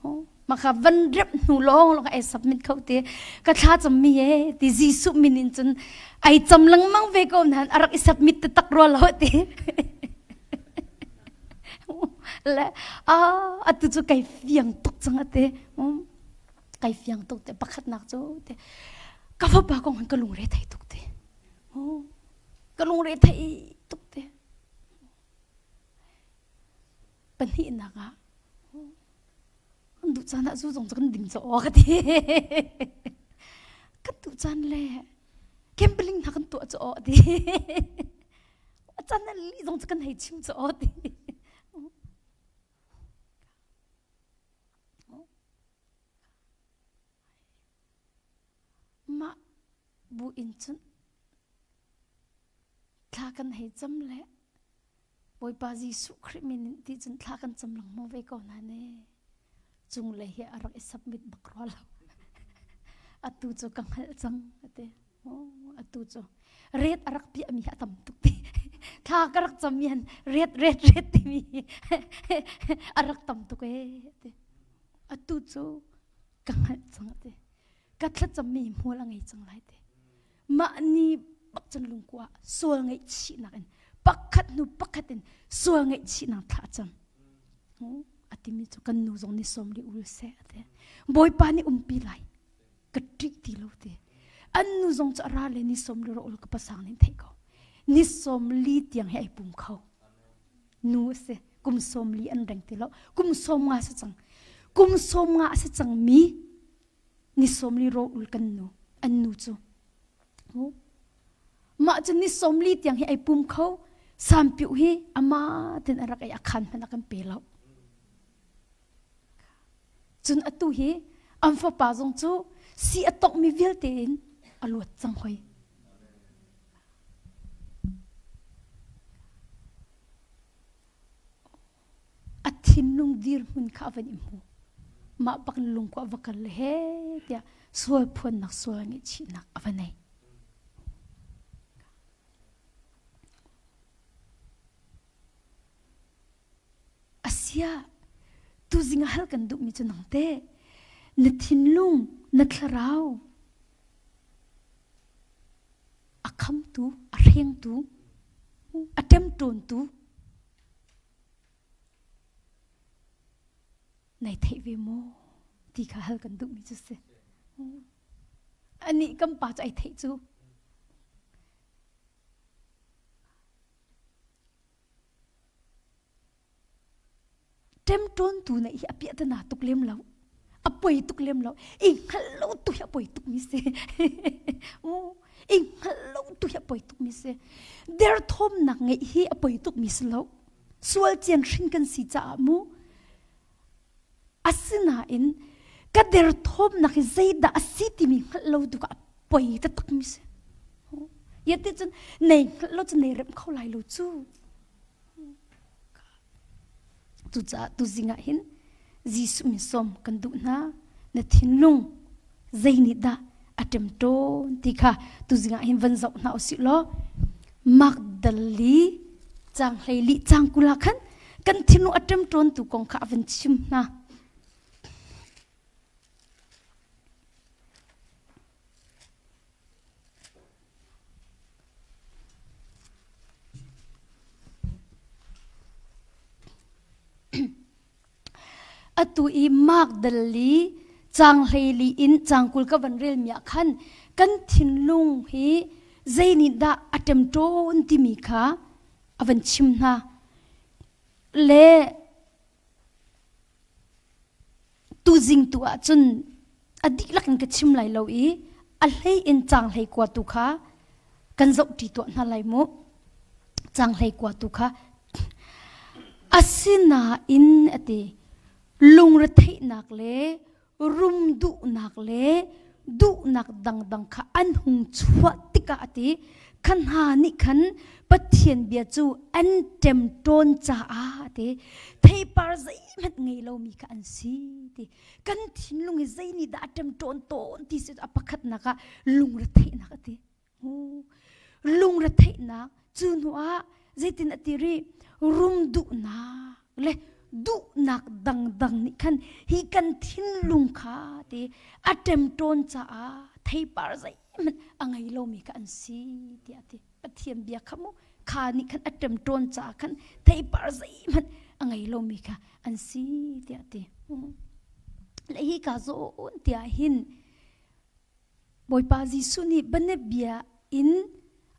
Oh. Mah kha van remh hnu lawng lawng ai submit kho ti. Ka thla cammi e ti Jesuh min in cun ai cam lengmang ve ko nain a rak i submit taktak rua lo ti. Le a atu cu kai fiang tuk cang ate. Kai fiang tuk te pakhatnak cu te. Ka fapa kong hin ka lungre thei tuk te. Ka lungre thei tuk te. Pahnihnak ah kan duh caan ah zu zong cu kan ding caw ka ti. Kan duh caan le gambling hna kan tuah caw ti. A caan ah lih zong cu kan hei chim caw ti. Mah bu in cun thla kan hei cam le Bawipa Jesuh Khrih min in ti cun thla kan cam lengmang ve ko hna ne. Cunglei hi a rak i submit bak rua lo. Atu cu ka hngalh cang ati. Atu cu ret a rak piahmi hi a tam tuk ti. Thla ka rak cammi han ret ret ret timi a rak tam tuk ee ati. Atu cu ka hngalh cang ati. Ka thlacammi hmual a ngei cang lai ti. Mah ni bak cun lungkua sual ngaihchihnak in pakhat hnu pakhat in sual ngaihchihnak thla a cam. A timi cu kan nu zong nih sawm li ul seh a ti. Bawipa nih umpi lai. Ka ṭih ti lo ti. An nu zong cu a ra le ni sawm li ro ul ka pasang nih theih ko. Ni sawm li tiang hi ai pum kho. Nu a si. Kum sawm li an reng ti lo. Kum sawm nga si cang. Kum sawm nga a si cang mi ni sawmli ro ul kan nu an nu cu mah cu ni sawmli tiang hi ai pum kho sampiu hi ama tin a rak ei a khan hmanh a kan pe lo cun atu hi an fapa zong cu si a tongmi vialte in a luat cang hoi A thinlung dirhmun kha a van i hmu. Mah bak in lungkua va kal le he tiah sual phuannak sual ngaihchihnak a va nei. Asia, tuzing ah hal kan duhmi cu nang te, na thinlung, na thlarau, a khamtu, a hrengtu, a ṭemṭawntu, Nai theih ve maw ti kha hal kan duhmi cu si. Anih kan pa cu ai theih cu. Ṭemṭawntu na hi a piahtana tuk lem lo. A poi tuk lem lo. I hngalh lo tu hi a poi tukmi si. I hngalh lo tu hi a poi tukmi si. Derthawmnak ngeih hi a poi tukmi si lo. Sual cian hrin kan si caah mu. Asinain ka derthawmnak hi zeidah a si timi hngalh lo tu kha a poi taktakmi si. Yet cun nei hngalh lo cu nei remh kho lai lo cu. Cucaah tuzing ah hin Jesuh min sawm kan duh hna. Na thinlung zei nih dah a ṭemṭawn ti kha tuzing ah hin van zoh hna usih law Magdali caang 12 caang 20 ah khan kan thinlung a ṭemṭawntu kong kha a van chim hna. Atu i Mark dal li caang 14 in caang 20 ka van relmi ah khan kan thinlung hi zei nih dah a ṭemṭawn timi kha a van chim hna. Le Tuzing tu ahcun a dihlak in ka chim lai lo i a hlei in caang 19 tu kha kan zohṭi tuah hna lai mu. Caang 19 tu kha asinain a ti lungretheihnak le rum duhnak le duhnak dangdang kha an hung chuah tikah a ti kha hna nih khan Pathian bia cu an ṭemṭawn caah a ti theipar zeihmanh ngei lomi kha an si ti kan thinlung hi zei nih dah a ṭemṭawn tawn ti si a pakhatnak ah lungretheihnak a ti lungretheihnak cu hnu ah zeitin a ti rih rum duhnak le. duhnak dangdang nih khan hi kan thinlung kha te a ṭemṭawn caah theipar zeihmanh a ngei lomi kha an si tiah a ti. Pathian bia kha mu kha nih khan a ṭemṭawn caah khan theipar zeihmanh a ngei lomi kha an si tiah a ti. Le hi ka zawn tiah hin Bawipa Jesuh nih bianabia in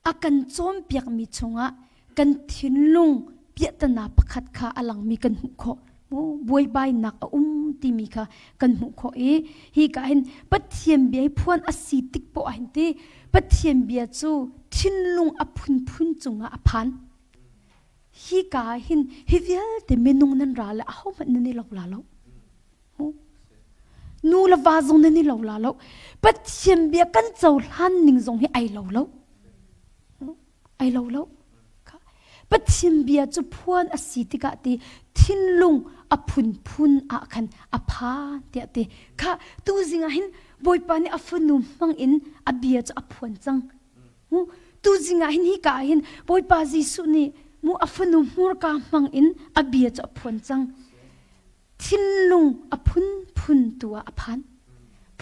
a kan cawnpiakmi chungah kan thinlung piahtana pakhat kha a langmi kan hmuh khawh. Buaibainak a um timi kha kan hmuh khawh i hi ka hin Pathian bia hi phuan a si tik poah hin ti Pathian bia cu thinlung a phunphun cungah a phan. Hi ka hin hi vialte minung nan ra le ahohmanh nan i lo la lo. Nu le va zong nan i lo la lo. Pathian bia kan cohlan ning zong hi ai lo lo. Ai lo lo. Pathian bia cu phuan a si tikah ti thinlung a phunphun ah khan a phan tiah ti kha tu zing ah hin Bawipa nih a fanu hmang in a bia cu a phuan cang. Mu tu zing ah hin hi ka ah hin Bawipa Jesuh nih mu a fanu hmurka hmang in a bia cu a phuan cang. Thinlung a phunphun tu ah a phan.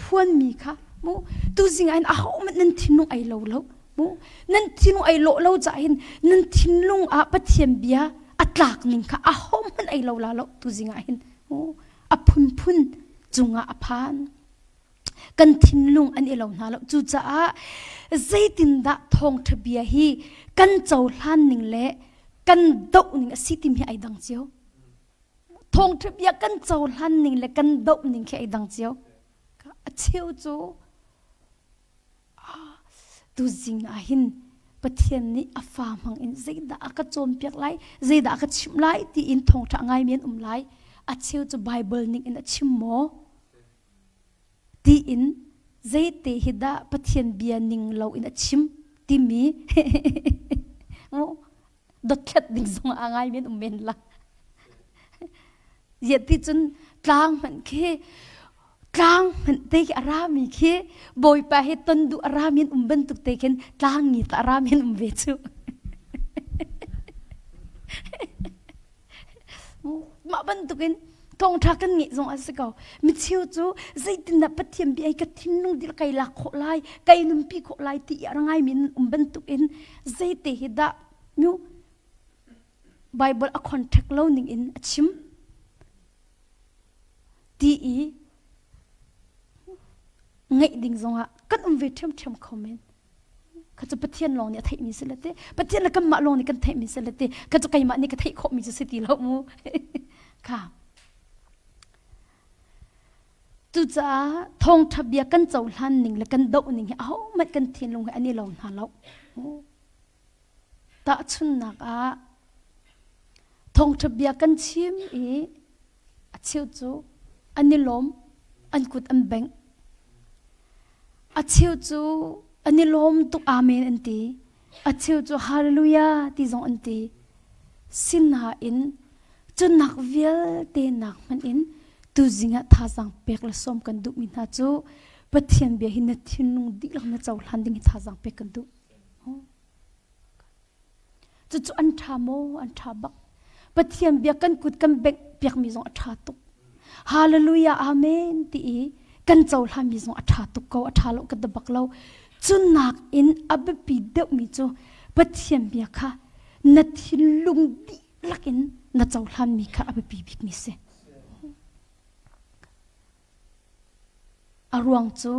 Phuanmi kha mu tuzing ah hin ahohmanh nan thinlung ai lo lo mu nan thinlung ai lawh lo caah hin nan thinlung ah Pathian bia a tlak ning kha ahohmanh ai lo la lo tuzing ah hin mu a phunphun cungah a phan. Kan thinlung an i lo hna lo. Cucaah zeitindah thawngṭha bia hi kan cohlan ning le kan doh ning a si timi hi ai dang cio. Thawngṭha bia kan cohlan ning le kan doh ning khi ai dang cio. A cheu cu tuzing ah hin Pathian nih a fa hmang in zeidah a ka cawnpiak lai, zeidah a ka chimh lai tiin thawngṭha ngaimi an um lai. A cheu cu Bible ning in a chim maw? Tiin zeite hi dah Pathian bia ning lo in a chim timi dothlat ding zong a ngai men um men la ti cun tlang hmanh khi tlang hmanh te khi a rami khi bawipa he ton duh a rami an um bantuk te khin tlang ngi ta a rami an um ve cu Mah bantukin thawngṭha kan ngeih zong a si ko. Micheu cu zeitindah Pathian bia hi ka thinlung dil kai lak khawh lai, kai nunpi khawh lai ti i a ngaimi nan um bantukin zeite hi dah nu Bible a contact lo ning in a chim ti i ngaih ding zongah kan um ve ṭhiamṭhiam kho men. Kha cu Pathian lawng nih a theihmi si le te Pathian le kanmah lawng nih kan theihmi si le te kha cu keimah nih ka theih khawhmi cu si ti lo mu kha cucaah thawngṭha bia kan cohlan ning le kan doh ning hi ahohmanh kan thinlung hi an i lo hna lo tahchunhnak ah thawngṭha bia kan chim i A cheu cu an i lawm, an kut an bengh. A cheu cu an i lawm tuk amen an ti. A cheu cu hallelujah ti zong an ti. Sinain cu nak vialte nak hmanh in tuzing ah thazaang pek le sawm kan duhmi hna cu Pathian bia hi na thinlung dihlak na cohlan ding hi thazaang pek kan duh. Cucu an ṭha maw? An ṭha bak. Pathian bia kan kut kan bengh piakmi zong a ṭha tuk. Hallelujah, amen ti i kan cohlanmi zong a ṭha tuk ko, a ṭha lo ka da bak lo. Cu nakin a biapi deuhmi cu Pathian bia kha na thinlung dihlak in na cohlanmi kha a biapi bikmi si. A ruang cu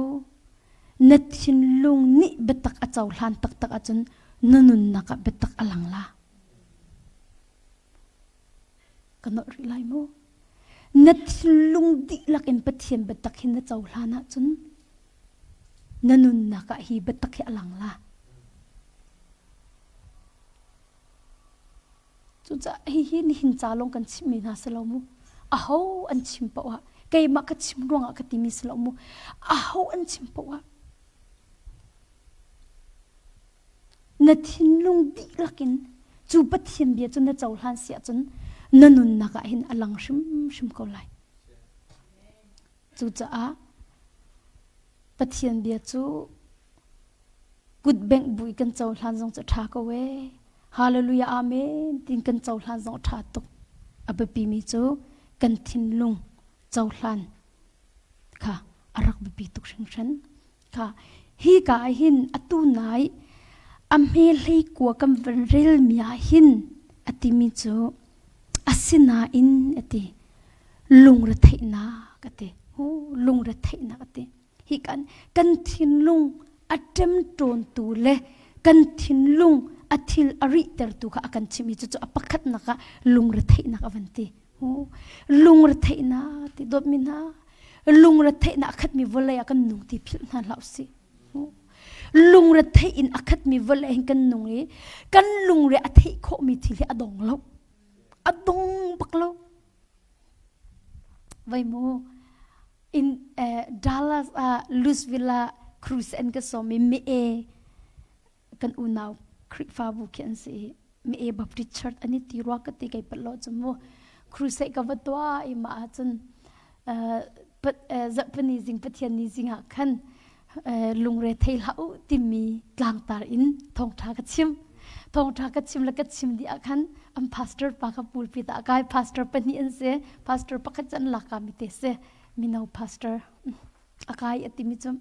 na thinlung nih biatak a cohlan taktak ahcun na nunnak ah biatak a lang la. Ka nolh rih lai mu. Na thinlung dihlak in Pathian biatak hi na cohlan ahcun na nunnak ah hi biatak hi a lang la. Cucaah hihi nihin ca lawng kan chimmi hna si lo mu. Aho an chim paoh ah keimah ka chim ruangah ka timi si lo mu. Aho an chim paoh ah na thinlung dihlak in cu Pathian bia cu na cohlan si ahcun na nunnak ah hin a lang hrimhrim ko lai. Cucaah Pathian bia cu kutbengh bu i kan cohlan zong cu a ṭha ko ee. Hallelujah Amen tiin kan cohlan zong a ṭha tuk. A biapimi cu kan thinlung cohlan kha a rak biapi tuk hringhran. Kha hi ka ah hin atu nai a hme hlei kua kan van relmi ah hin a timi cu asinain a ti lungretheihnak a ti. Lungretheihnak a ti. Hi kan kan thinlung a ṭemṭawntu le kan thinlung a thil a rihtertu kha a kan chimh i cucu a pakhatnak ah lungretheihnak a van ti. Lungretheihnak ti dawtmi hna lungretheihnak a khatmi vawlei ah kan nung ti philh hna hlah usih. Lungretheih in a khatmi vawlei hin kan nung i kan lungre a theih khawhmi thil hi a dong lo. A dong bak lo. Vai mu in Dallas ah Louisville ah cruise an ka sawm i me kan unau Khrihfabu khi an si i me Baptist Church an i ti rua ka ti kai pat lo cu mu crusade ka va tuah i mah ahcun zarhpini zing Pathian ni zing ah khan lungre thei hlah u timi tlangtar in thawngṭha ka chim thawngṭha ka chim le ka chim dih ah khan an pastor pa kha pulpit ah kai pastor pahnih an si pastor pakhat cu an laka mi te si mino pastor a kai a timi cu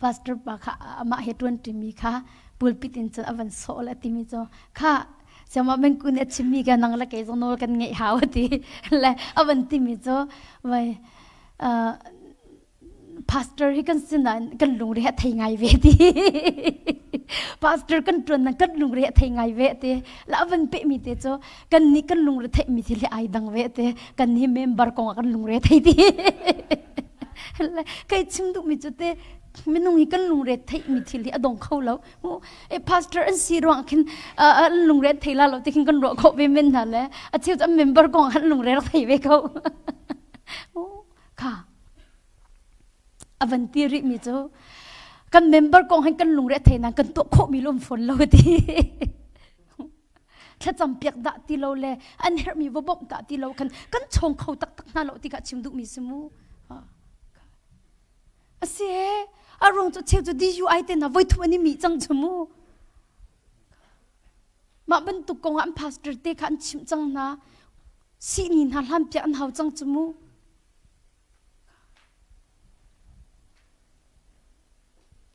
pastor pa kha amah he ṭuan ṭimi kha pulpit in cun a van sawh le a timi cu kha siamah mengkun a chimmi ka nang le kei zong nawl kan ngeih hau a ti le a van timi cu vai pastor hi kan sinain kan lungre a thei ngai ve ti pastor kan tuan nang kan lungre a thei ngai ve ti la van pe mi te chu kan ni kan lungre thei mi thil hi ai dang ve te kan ni member kong ah kan lungre thei ti kai chim duh mi chu te minung hi kan lungre thei mi thil hi a dong kho lo e pastor an si ruang khin an lungre thei la lo ti khin kan ro kho ve men hna le a cheu an member kong an lungre thei ve ko kha a van ti rihmi cu kan member kong hin kan lungre a thei nain kan tuah khawhmi lum fawn lo ti thlacam piak dah ti lo le an herhmi va bawmh dah ti lo khan kan chawng kho taktak hna lo ti kha chim duhmi si mu a si he a ruang cu cheu cu DUI te na voi thum an i mi cang cu mu mah bantuk kong ah an pastor te kha an chimh cang hna sihni hna hlan piak an hau cang cu mu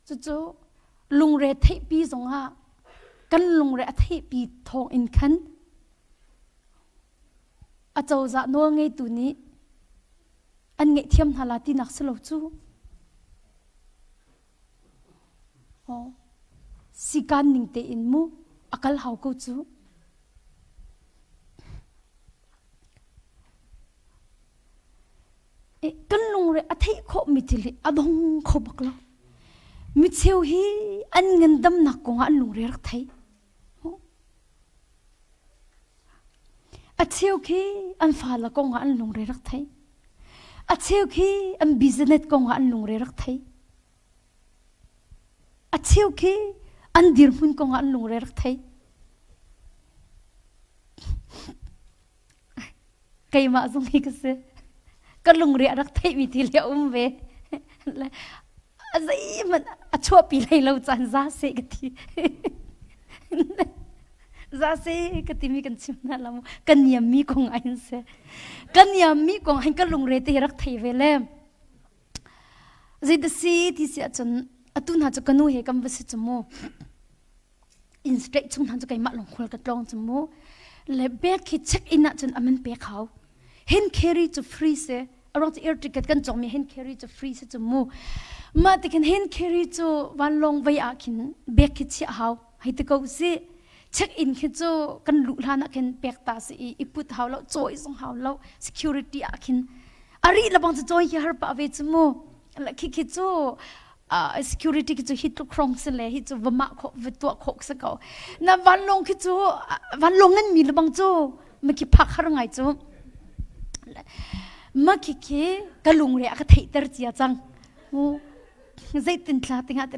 Cucu lungre theihpi zongah kan lungre a theihpi thawng in khan acozah nawlngeitu nih an ngaihthiam hna la tinak si lo cu. Sikaan ning tein mu a kal hau ko cu. Kan lungre a theih khawhmi thil hi a dong kho bak lo. Micheu hi an ngandamnak kongah an lungre rak thei. A cheu khi an fale kongah an lungre rak thei. A cheu khi an business kongah an lungre rak thei. A cheu khi an dirhmun kongah an lungre rak thei. Keimah zong hi ka si. Ka lungre a rak theihmi thil hi a um ve. A zeihmanh a chuahpi hlei lo caan za seh ka ti. Za seh ka timi kan chim hna la mu. Ka niammi kong ah hin si. Ka niammi kong hin ka lungre te hi rak thei ve le. Zeidah si ti si ahcun atu hna cu ka nu he kan va si cu mu. In straight chung hna cu keimah lawng khual ka tlawng cu mu le bag khi check in ahcun a man pek hau hand carry cu free si a ruang cu air ticket kan cawkmi hand carry cu free si cu mu mah ti khin hand carry cu vanlawng vei ah khin bag khi chiah hau hei ti ko si check in khi cu kan luh hlan ah khin pek ta si i i put hau lo cawi zong hau lo security ah khin a rih lebang cu cawi khi har pah ve cu mu khi khi cu security khi cu hi tluk hrong si le hi cu va mah khawh va tuah khawh si ko na vanlawng khi cu vanlawng ngan mi lebang cu ma khi phak har ngai cu ma khi khi ka lungre a ka theihter cia cang mu zeitin thla tinga te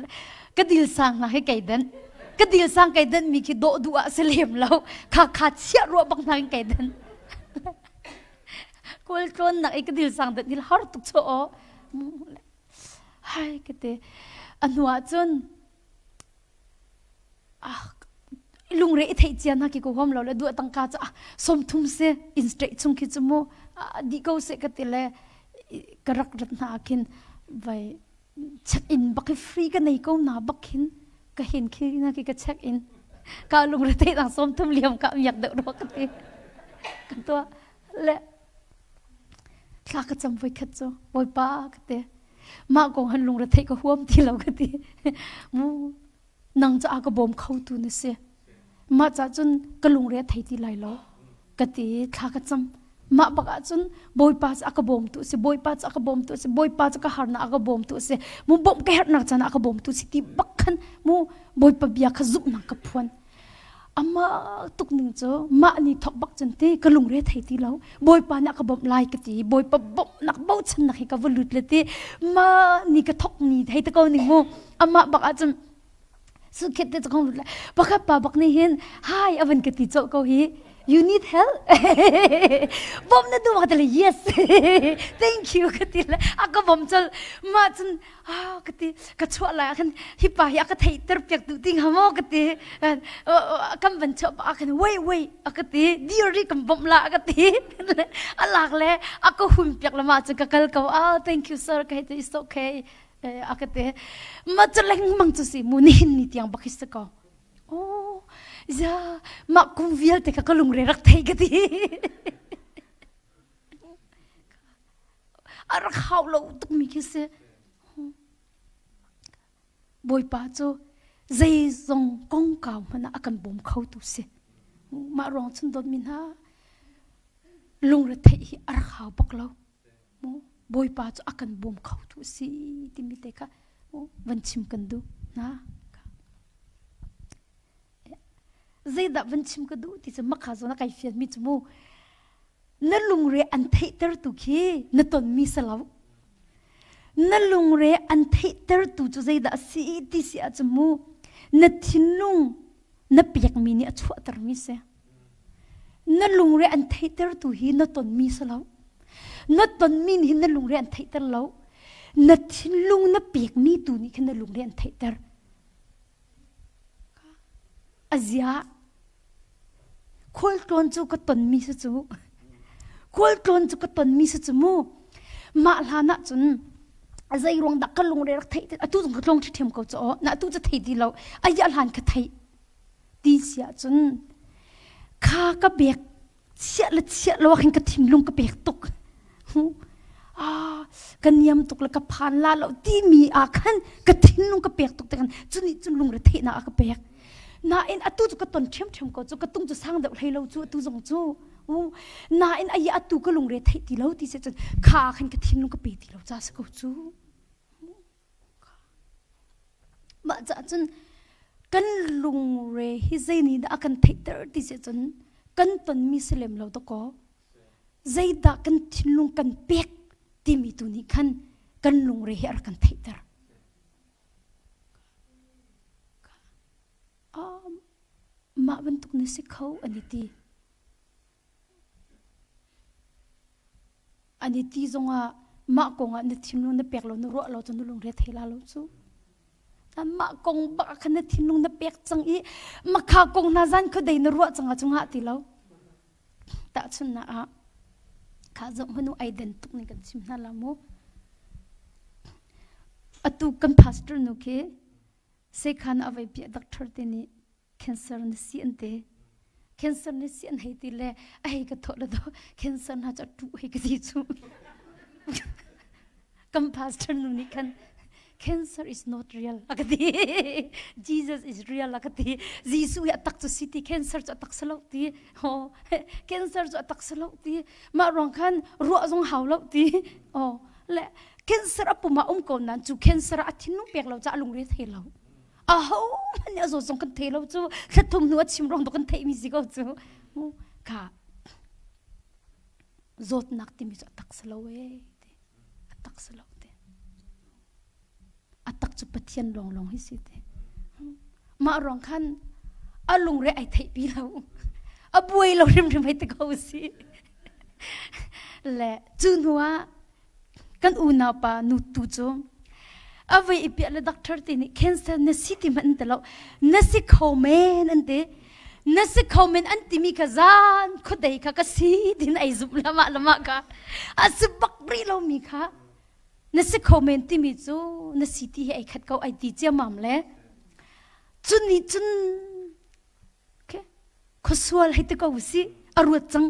ka dil sang hna he kai dan ka dil sang kai dan mi khi dawh duh ah si lem lo kha kha chiah ruah bak hna kai dan kawl tlawn nak i ka dil sang dan dil har tuk cho Hai ka ti. A hnu ah cun ah. Lungre i theih cia na ki ko huam lo le duah tangka cu 30 se in straight chung khi cu mu di ko se ka ti le ka rak rat hna khin vai check in bak hi free ka nei ko na bak khin ka hin khi na ki ka check in ka lungre theih nang 30 liam ka miak deuh ro ka ti ka tua le thla ka cam voi khat cu bawipa ka ti mah kong han lungre theih ka huam ti lo ka ti mu nang cu a ka bawm kho tu na si mah ca cun ka lungre a thei ti lai lo ka ti thla ka cam mah bak ah cun bawipa cu a ka bawmtu si bawipa cu a ka bawmtu si bawipa cu ka harnak a ka bawmtu si mu bawmh ka herhnak caan ah a ka bawmtu si ti bak khan mu bawipa bia kha zumhnak ka phuan ama tuk ning cu mah ni thok bak cun ti ka lungre thei ti lo bawipa nih a ka bawmh lai ka ti bawipa bawmhnak bochannak hi ka va lut le ti ma ni ka thok ni thei te ko ning mu amah bak ah cun sukhet te kong lut le pakhat pa bak nih hin hi avan ka ti cawh ko hi you need help bawm na duh ka ti le yes thank you ka ti le a ka bawm col mah cun ah ka ti ka chuah lai ah khan hi pa hi a ka theihter piak duh ti hnga maw ka ti kan van chuah pa ah khan wait wait a ka ti dir ri kan bawmh la a ka ti a lak le a ka hun piak le mah cun ka kal ko ah thank you sir ka hei ti it's okay a ka ti ma cu lengmang cu si mu nihin ni tiang bak hi si ko oh ya mah kum vialte kha ka lungre rak thei ka ti A rak hau lo tukmi khi si. Bawipa cu zeizong kongkau hmanh ah a kan bawm kho tu si. Mah ruang cun dawtmi hna lungretheih hi a rak hau bak lo. Bawipa cu a kan bawm kho tu si timi te kha van chim kan duh hna. Zeidah van chim ka duh ti cu makha zawn a kai fianmi cu mu na lungre an theihtertu khi na tonmi si lo. Na lungre an theihtertu cu zeidah a si ti si ahcun mu na thinlung na pekmi nih a chuahtermi si. Na lungre an theihtertu hi na tonmi si lo. Na tonmi nih hin na lungre an theihter lo. Na thinlung na pekmi tu nih khin na lungre an theihter. A zia khualtlawn cu ka tonmi si cu khualtlawn cu ka tonmi si cu mu mah hlan ah cun zei ruang dah ka lungre rak theih atu zong ka tlawng ṭhiam ko cu aw na atu cu thei ti lo a hlan ka theih ti si ahcun kha ka bek chiah le chiah lo ah khin ka thinlung ka pek tuk ah ka niam tuk le ka phan la lo timi ah khan ka thinlung ka pek tuk te khan cuni cun lungre theihnak a ka pek nain atu cu ka ton ṭhiamṭhiam ko cu ka tung cu sang deuh hlei lo cu atu zong cu nain ai atu ka lungre theih ti lo ti si cun kha khan ka thinlung ka pe ti lo ca si ko cu Mah caah cun kan lungre hi zei nih dah a kan theihter ti si cun kan tonmi si lem lo dakaw zeidah kan thinlung kan pek timi tu nih khan kan lungre hi a rak kan theihter. Mah bantuk na si kho an i ti. An i ti zongah mah kongah na thinlung na pek lo na ruah lo cu na lungre thei la lo cu. Mah kong bak ah khan na thinlung na pek cang i makha kong hna zan khuadei na ruah cang ah cu ngah ti lo. Tahchunhnak ah kha zoh hmanu ai den tuk ning kan chim hna la mu. Atu kan pastor nu khi sekhan a vai piah doctor te nih cancer na si an ti cancer na si an hei ti le a hei ka thawh le do cancer na cu tu hei ka ti cu kan pastor nu nih khan cancer is not real a ka ti Jesus is real a ka ti Jesuh hi a tak cu si ti cancer cu a tak si lo ti ho cancer cu a tak si lo ti mah ruang khan ruah zong hau lo ti oh le cancer a pum ah um ko nan cu cancer a thinlung pek lo ca lungre thei lo aho hmanh nih a zawt zong kan thei lo cu thlathum hnu a chim ruang kan theihmi si ko cu ka zawtnak timi cu a tak si lo ee ti a tak si lo ti a tak cu Pathian lawnglawng hi si ti mah ruang khan a lungre ai theih pi lo a buai lo hrimhrim hei ti ko si le cu hnu ah Kan unaupa nu tu cu a voi i piah le doctor te nih cancer na si ti hmanh an ti lo na si kho men an ti. Na si kho men an timi kha zan khuadei kha ka si tin ai zumh lama lama kha a si bak rih lomi kha na si kho men timi cu na si ti hi ai khat ko ai ti ciamam le cun nih cun khuasual hei ti ko si a ruat cang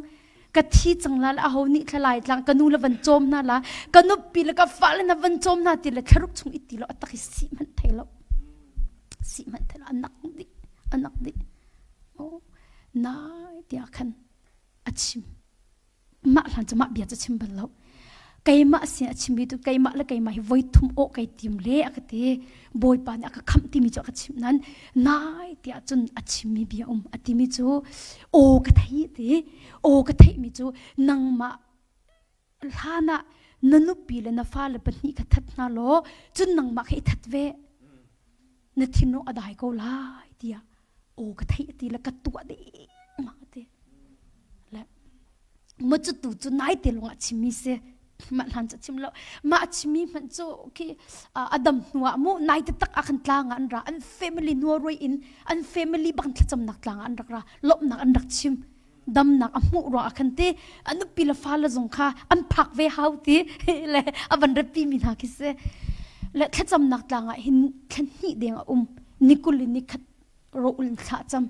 ka thi cang la le aho nih thlalai tlang ka nu le van cawm hna la ka nupi le ka fale na van cawm hna ti le thlaruk chung i ti lo atak hi si hmanh thei lo si hmanh thei lo anak dih anak dih oh nai tiah khan a chim mah hlan cu mah bia cu chim bal lo keimah sin a chimmi tu keimah le keimah hi voi thum awh kai tim le a ka ti bawipa nih a ka khamh timi cu a ka chimh nan nai tiah cun a chimmi bia um a timi cu aw ka thei ti aw ka theihmi cu nangmah hlan ah na nupi le na fale pahnih kha that hna law cun nangmah kha i that ve na thinlung a dai ko lai tiah aw ka theih ti le ka tuah ding ma ti le ma cu tu cu nai te lung ah chimmi si mah hlan cu chim lo mah chimmi hmanh cu khi a dam hnu ah mu nai te tak ah khan tlang ah an ra an family nuarui in an family bang thlacamnak tlang ah an rak ra lawmhnak an rak chim damnak a hmuh ruang ah khan ti a nupi le fale zong kha an phak ve hau ti le a van ratpi mi hna khi si le thlacamnak tlang ah hin thla hnih deng a um nikul in nikhat ro ul thla cam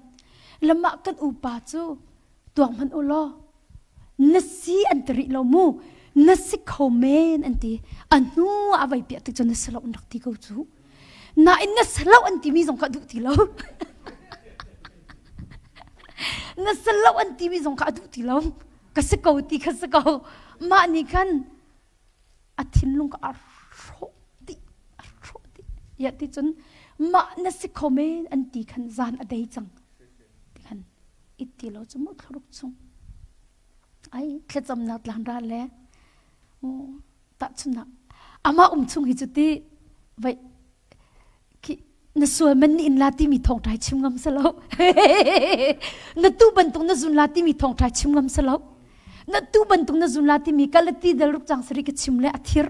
lamah kan upa cu tuak hman u law na si an ti rih lo mu na si kho men an ti a hnu a vai piah tik cu na si lo an rak ti ko cu nain na si lo an timi zong kha duh ti lo na si lo an timi zong kha a duh ti lo ka si ko ti kha si ko mah nih khan a thinlung kha a hrawh dih a hrawh dih ya ti cun mah na si kho men an ti khan zan a dei cang ti khan it ti lo cu mu thluruk chung ai thlacamnak tlang ra le tahchunhnak amah um chung hi cu ti vai khi na sual man ni in la timi thawngṭha chim ngam si lo na tu bantuk na zun la timi thawngṭha chim ngam si lo na tu bantuk na zun la timi kalati dal ruk chang sari ka chim le a thir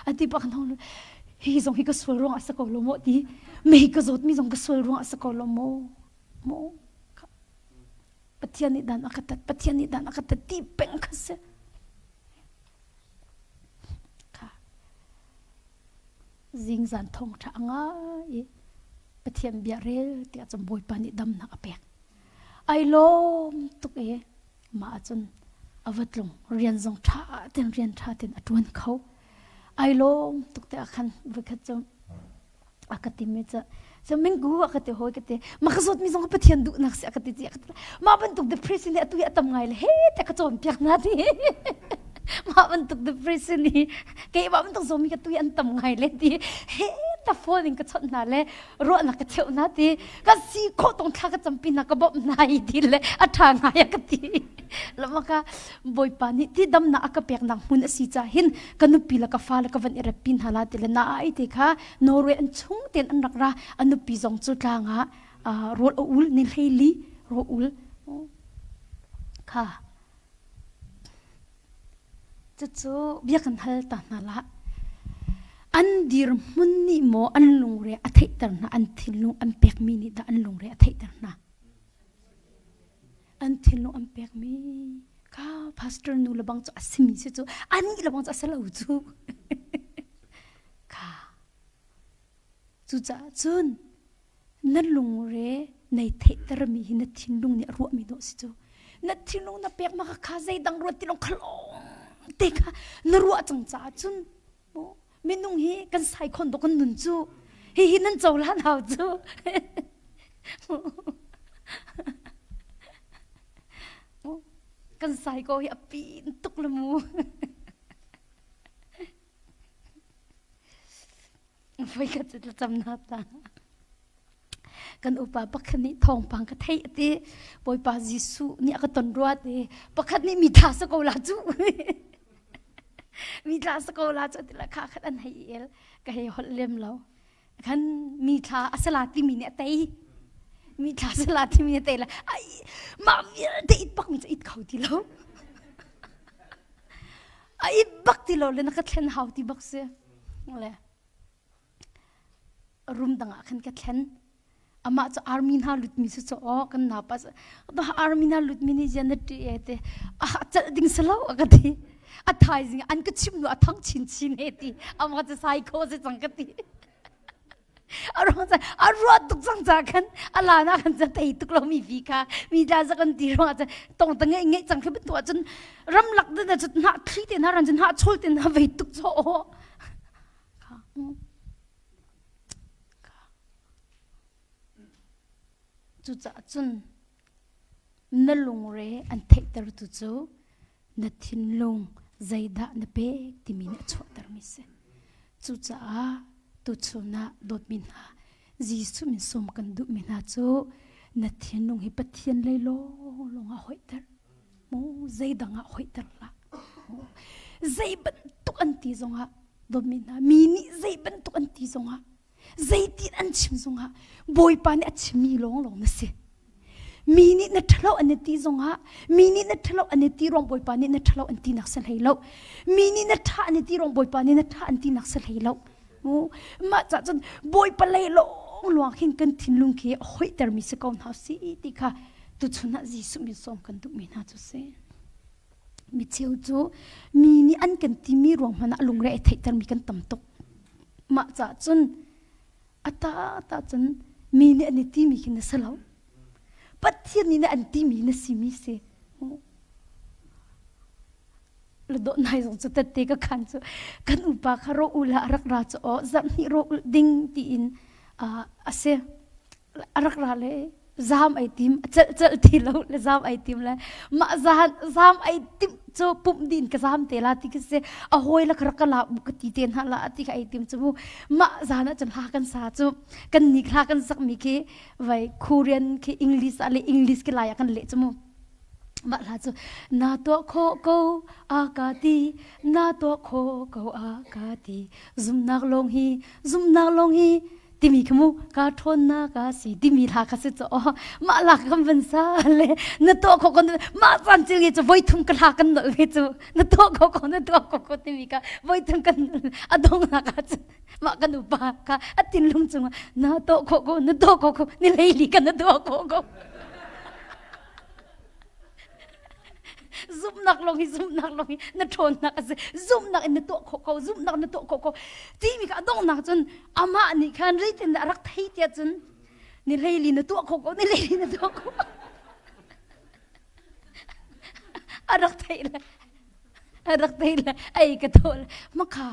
ati pak nong hi zong hi ka sual ruang a sa ko lo mo ti mei ka zawt mi zong ka sual ruang a sa ko lo mo mo Pathian nih dan a ka tat Pathian nih dan a ka tat ti peng kha si kha zingzan thong ṭha ngai i Pathian bia rel tiah cun Bawipa nih damnak a pek ai lawm tuk i mah ahcun a va tlung rian zong ṭha ten rian ṭha ten a ṭuan kho ai lawm tuk te ah khan voikhat cu a ka timi cu so minggu a ka ti hoi ka ti ma ka zawt mi zong Pathian duhnak si a ka ti ti a ka ti mah bantuk depression hi atu hi a tam ngai le he te ka cawn piak na ti mah bantuk depression hi keimah bantuk zawmi ka tu hi an tam ngai le ti he ta phone in ka chawnh hna le ruahnak ka cheuh hna ti ka si khawh tong thla ka campi hna ka bawmh hna i ti le a ṭha ngai a ka ti lamaka bawipa nih ti damnak a ka peknak hmun a si ca hin ka nupi le ka fa le ka van i reppi hna la ti le na ai te kha Norway an chung ten an rak ra a nupi zong cu tlang ah rawl a ul ni hlei li rawl ul kha cucu bia kan hal ta hna la an dirhmun nih maw an lungre a theihter hna an thinlung an pekmi nih dah an lungre a theihter hna an thinlung an pekmi ka pastor nu le bang cu a simi si cu anih le bang cu a si lo cu kha cucaah cun na lungre nei theihtermi hi na thinlung nih a ruahmi dawh si cu na thinlung na pek ma kha zeidang ruat ti long khalong te kha na ruah cang caah cun minung hi kan sai khon dok kan nun cu hi hi nan cohlan hau cu kan sai ko hi a pin tuk le mu Voi khat cu thlacamnak ta kan upa pakhat nih thawngpang ka theih a ti Bawipa Jesuh nih a ka ton rua ti pakhat nih mi tha sa ko la cu mi tla sa ko la cu ti la kha khat an hei el ka hei holh lem lo khan mi thla a sala timi nih a tei mi thla sala timi nih a tei la ai mah vialte it bak mi cu it kho ti lo a it bak ti lo le na ka thlen hau ti bak si le room dang ah khan ka thlen. Amah cu army hna lutmi si cu aw kan napa army hna lutmi nih zian na ṭih e te a celh ding si lo a ka ti. A thaizing an ka chimh nu a thang chinchin he ti. Amah cu psycho si cang ka ti. A ruang ca a ruah tuk cang ca khan a la na khan ca tei tuk lo mi vi kha mi tla za kan ti ruang ah tong ta ngeih ngeih cang khi bantuk ahcun ramlak te na cu hnah thli te na ran cun hnah chol te na vei tuk chaw aw Cucaah cun na lungre an theihtertu cu na thinlung zeidah na pek timi nih a chuahtermi si. Cucaah tuchun ah dawtmi hna Jesuh min sawm kan duhmi hna cu na thinlung hi Pathian lei lawnglawng ah hoihter. Mu zeidang ah hoihter hlah. Zei bantuk an ti zongah dawtmi hna mi nih zei bantuk an ti zongah zeitin an chim zongah Bawipa nih a chimmi lawnglawng na si. Mi nih na ṭhalo an i ti zongah mi nih na ṭhalo an i ti ruang Bawipa nih na ṭhalo an tinak si hlei lo. Mi nih na ṭha an i ti ruang Bawipa nih na ṭha an tinak si hlei lo. Mah cah cun Bawipa lei lawng luang khin kan thinlung khi a hoihtermi si ko hna si ti kha tuchun ah Jesuh min sawm kan duhmi hna cu si. Mi cheu cu mi nih an kan timi ruang hmanh ah lungre ai theihtermi kan tam tuk. Mah cah cun a ta ta cun mi nih an i timi khi na si lo. Pathian nih an timi na simi si. Le dawh nai zong cu tette ka khan cu kan upa kha ro ul ah a rak ra cu aw zarh hnih ro ul ding tiin a si. A rak ra le zaam ai tim a celh celh ti lo le zaam ai tim le mah zaan zaam ai tim cu pumh din ka zaam te la ti khi si a hawi la ka rak ka la bu ka ti te hna la ti kha ai tim cu mu mah zaan ah cun hla kan sa cu kan ni hla kan sak mi khi vai Korean khi English ah le English khi lai ah kan leh cu mu mah hla cu na tuah khawh ko a ka ti na tuah khawh ko a ka ti zumnak lawng hi zumnak lawng hi timi kha mu ka ṭhawnnak a si timi hla kha si cu mah la kan van sa le na tuah khawh ko mah caan cil nge cu voi thum ka hla kan nolh ve cu na tuah khawh ko na tuah khawh ko timi kha voi thum kan a donghnak ah cun mah kan upa kha a thinlung cungah na tuah khawh ko na tuah khawh ko ni leili kan na tuah khawh ko zumhnak lawng hi zumhnak lawng hi na ṭhawnnak a si zumhnak in na tuah khawh ko zumhnak na tuah khawh ko timi kha a donghnak cun amah nih khan zeitin dah a rak thei tiah cun ni hleili na tuah khawh ko ni hleili na tuah khawh a rak theih le a rak theih le ei ka tuah le maka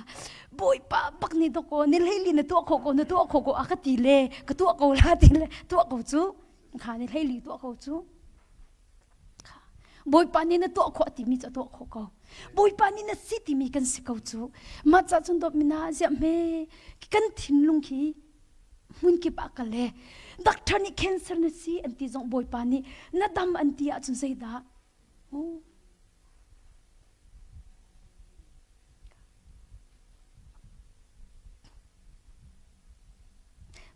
bawipa bak ni to ko ni hleili na tuah khawh ko na tuah khawh ko a ka ti le ka tuah ko la ti le tuah ko cu kha ni hleili tuah ko cu Bawipa nih na tuah khawh timi cu a tuah khawh ko. Bawipa nih na si timi kan si ko cu. Mah ca cun dawt mina ziah hme kan thinlung khi hmun kip ah kal e. Doctor nih cancer na si an ti zong Bawipa nih na dam an ti ahcun zeidah? Oh.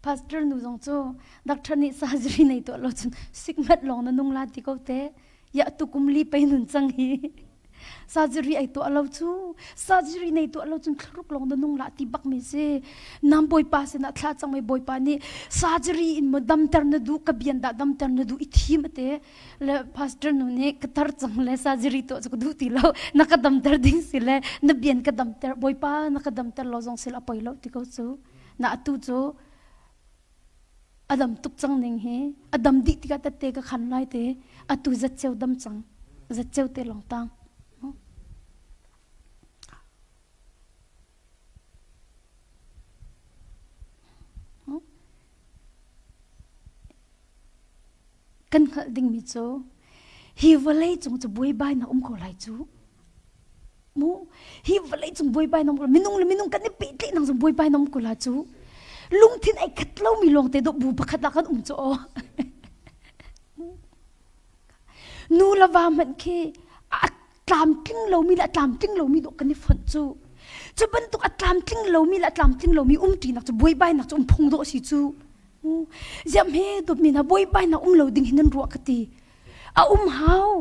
Pastor nu zong cu doctor nih surgery nei tuah lo cun sikmat lawng na nung la ti ko te. Ya tu kum li pei nun cang hi. Surgery ai tuah lo cu surgery nei tuah lo cun thlaruk lawng na nung la ti bak mi si. Nam bawipa sinah thla cang mai bawipa nih surgery in mo damter na duh ka bian dah damter na duh i thim ate le pastor nu nih ka tar cang le surgery tuah cu ka duh ti lo na ka damter ding si le na bian ka damter bawipa na ka damter lo zong sil a poi lo ti ko cu na atu cu a dam tuk cang ning hi a dam dih tikah tette ka khan lai te atu zatceu dam cang zatceu te lawng tang Kan hngalh dingmi cu hi vawlei cung cu buaibainak um ko lai cu. Mu hi vawlei cung buaibainak um ko minung le minung kan i pehtlaihnak zong buaibainak um ko la cu. Lungthin ai khat lomi lawng te dawh bu pakhat ah kan um cu aw. Nu le va hmanh khi a tlamtling lomi le a tlamtling lomi dawh kan i fonh cu. Cu bantuk a tlamtling lomi le a tlamtling lomi umṭinak cu buaibainak cu um phung dawh si cu. Ziam he dawtmi hna buaibainak um lo ding hi nan ruah ka ti. A um hau.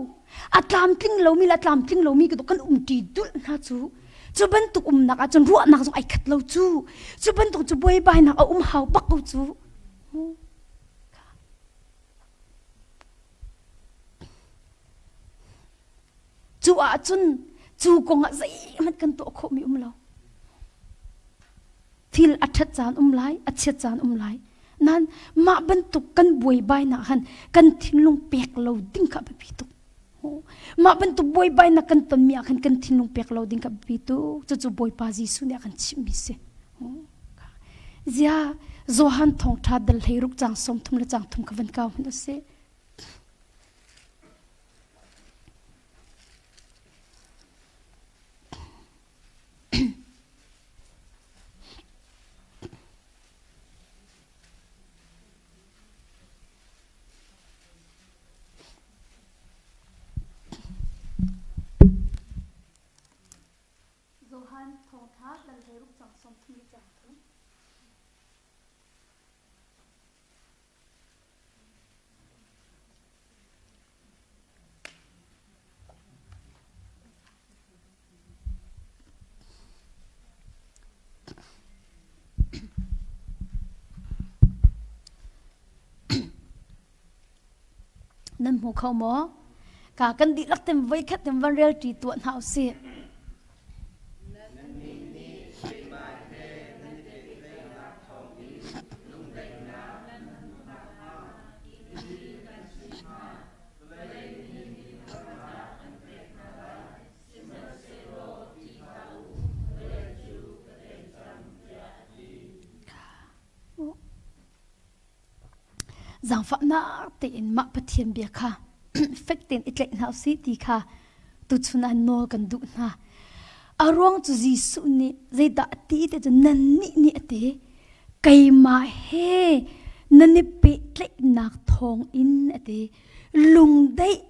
A tlamtling lomi le a tlamtling lomi kan umṭi dulh hna cu. Cu bantuk umnak ahcun ruahnak zong ai khat lo cu. Cu bantuk cu buaibainak a um hau bak ko cu. Cu ahcun cu kong ah zeihmanh kan tuah khawhmi um lo. Thil a ṭhat caan um lai, a chiat caan um lai. Nain mah bantuk kan buaibainak han kan thinlung pek lo ding kha biapi tuk. Mah bantuk buaibainak kan tonmi ah khan kan thinlung pek lo ding kha biapi tuk. Cucu Bawipa Jesuh nih a kan chimhmi si. Zia Johan thawngṭha dal hleiruk caang 30 le caang thum kha van kau hmanh usih. Johan thawngṭha dal hleiruk caang 30 le caang thum. Nan hmu kho maw? Ka kan dihlak ten voikhat ten van rel ṭi tuah hna usih. Zaangfahnak tein mah Pathian bia kha fek tein i tlaih hna usih ti kha tuchun ah nawl kan duh hna. A ruang cu Jesuh nih zeidah a ti ti cu nannih nih a ti. Keimah he nan i pehtlaihnak thawng in a ti. Lungdaih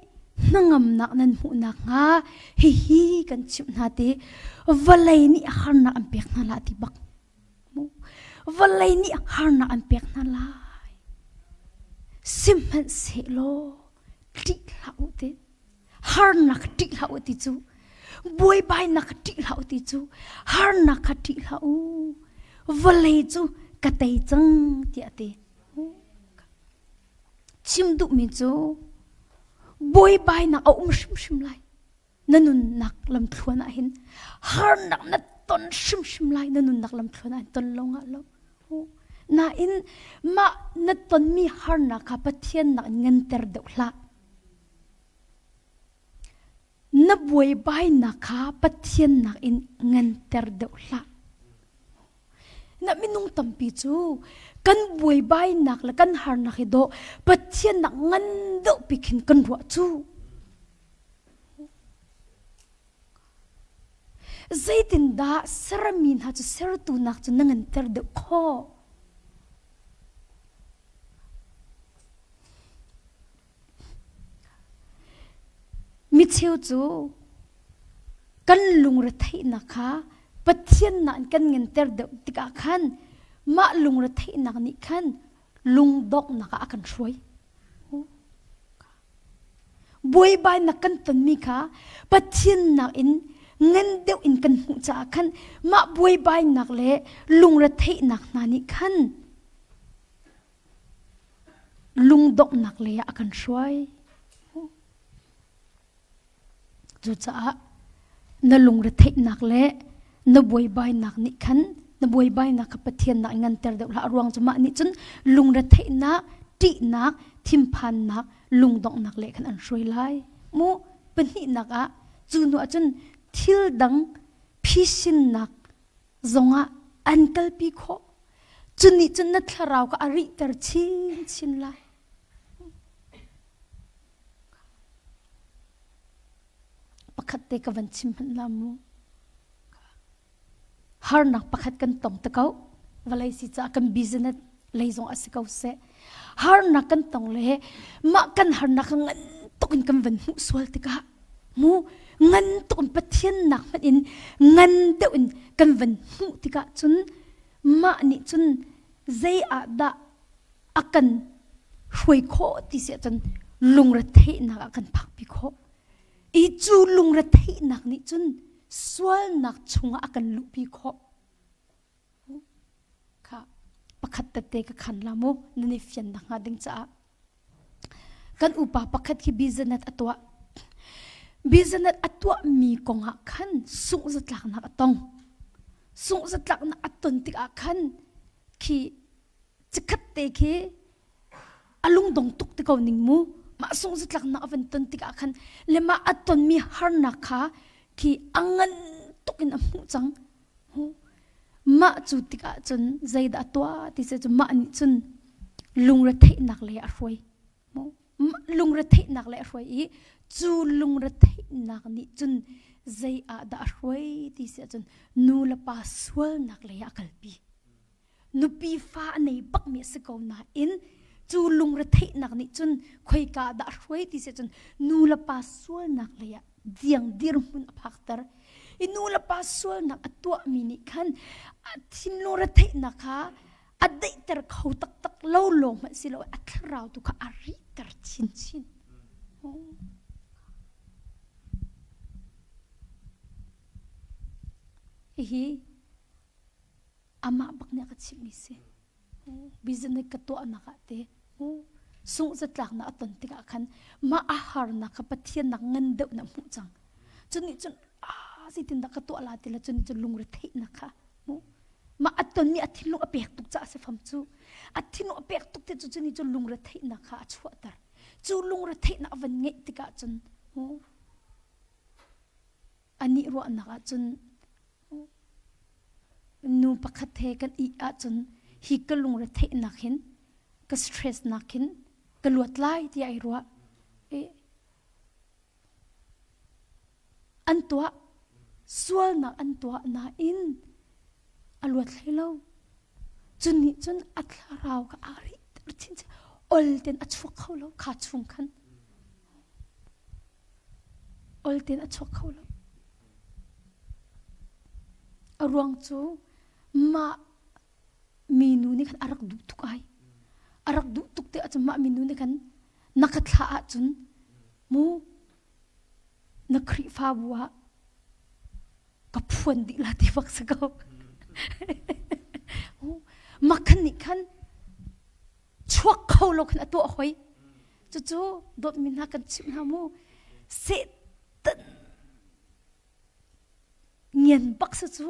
hnangamnak nan hmuh nakhnga hihi kan chimh hna ti. Vawlei nih harnak an pek hna la ti bak. Vawlei nih harnak an pek hna lai. Sihmanhsehlaw ṭih hlah u ti. Harnak ṭih hlah u ti cu. Buaibainak ṭih hlah u ti cu. Harnak kha ṭih hlah u. Vawlei cu ka tei cang tiah a ti. Chim duhmi cu buaibainak a um hrimhrim lai. Na nunnak lamthluan ah hin harnak na ton hrimhrim lai na nunnak lamthluan ah hin ton lo ngah lo. Nain mah na tonmi harnak kha Pathian nak in nganter deuh hlah. Na buaibainak kha Pathian nak in nganter deuh hlah. Na minung tampi cu kan buaibainak le kan harnak hi dawh Pathian nak ngan deuh pi khin kan ruah cu. Zeitindah sermi hna cu sertu nak cu na nganter deuh khawh? Micheu cu kan lungretheihnak kha Pathian nak in kan nganter deuh tikah khan mah lungretheihnak nih khan lungdonghnak ah a kan hruai. Buaibainak kan tonmi kha Pathian nakin ngan deuh in kan hmuh caah khan mah buaibainak le lungretheihnak hna nih khan lungdonghnak lei ah a kan hruai. Cucaah na lungretheihnak le na buaibainak nih khan na buaibainak kha Pathian nak nganter deuh hlah. A ruang cu mah nih cun lungretheihnak, ṭihnak, thinphannak, lungdonghnak le khan an hruai lai. Mu pahnihnak ah cu hnu ah cun thil dang phisinnak zongah an kalpi khawh. Cu nih cun na thlarau kha a rihter chinchin lai. Pakhat te ka van chim hmanh la mu. Harnak pakhat kan tong te ko. Vawlei si caah kan business lei zong a si ko seh. Harnak kan tong le mah kan harnak ngan tuk in kan van hmuh sual tikah mu ngan tuk in Pathian nak hmanh in ngan deuh in kan van hmuh tikah cun mah nih cun zei ah dah a kan hruai khawh ti si ahcun lungretheihnak ah kan phakpi khawh. I cu lungretheihnak nih cun sualnak chungah a kan luhpi khawh. Kha pakhat tete ka khan la mu nan i fian nakhnga ding caah. Kan upa pakhat khi business a tuah. Business a tuahmi kongah khan sungh zatlaknak a tong. Sungh zatlaknak a ton tikah khan khi cikhat te khi a lungdong tuk ti ko ning mu. Mah sungh zatlaknak a van ton tikah khan le mah a tonmi harnak kha khi a ngan tuk in a hmuh cang. Mah cu tikah cun zeidah a tuah ti cu mah nih cun lungretheihnak lei a hruai. Lungretheihnak lei a hruai i cu lungretheihnak nih cun zei ah dah a hruai ti si ahcun nu le pa sualnak lei ah a kalpi. Nupi fa a nei bakmi a si ko nain cu lungretheihnak nih cun khoika ah dah a hruai ti si ahcun nu le pa sualnak lei ah diang dirhmun a phakter. I nu le pa sualnak a tuahmi nih khan a thinlung retheihnak kha a daihter kho taktak lo lawng hmanh si lo a thlarau tu kha a rihter chinchin. Hihi amah bak nih a ka chimhmi si. Business ka tuahnak ah te sungh zatlaknak a ton tikah khan mah a harnak kha Pathian nak ngan deuh na hmuh cang. Cu nih cun ah zeitindah ka tuah la ti la cu nih cun lungretheihnak kha hmuh. Mah a tonmi a thinlung a pek tuk caah a si fam cu. A thinlung a pek tuk te cu cu nih cun lungretheihnak kha a chuahter. Cu lungretheihnak a van ngeih tikah cun anih ruahnak ah cun nu pakhat he kan ih ahcun hi ka lungretheihnak hin ka stress nak hin ka luat lai tiah ai ruah. An tuah sualnak an tuah nain a luat hlei lo. Cu nih cun a thlarau kha aa rihter chinchin. Ol tein a chuak kho lo kha chung khan. Ol tein a chuak kho lo. A ruang cu mah minu nih khan a rak duh tuk ai. A rak duh tuk te ahcun mah minu nih khan na ka thlah ahcun mu na Khrihfabu ah ka phuan dih la ti bak si ko. Mah khan nih khan chuak kho lo khan a tuah hoi. Cucu dawtmi hna kan chimh hna mu. Satan ngian bak si cu.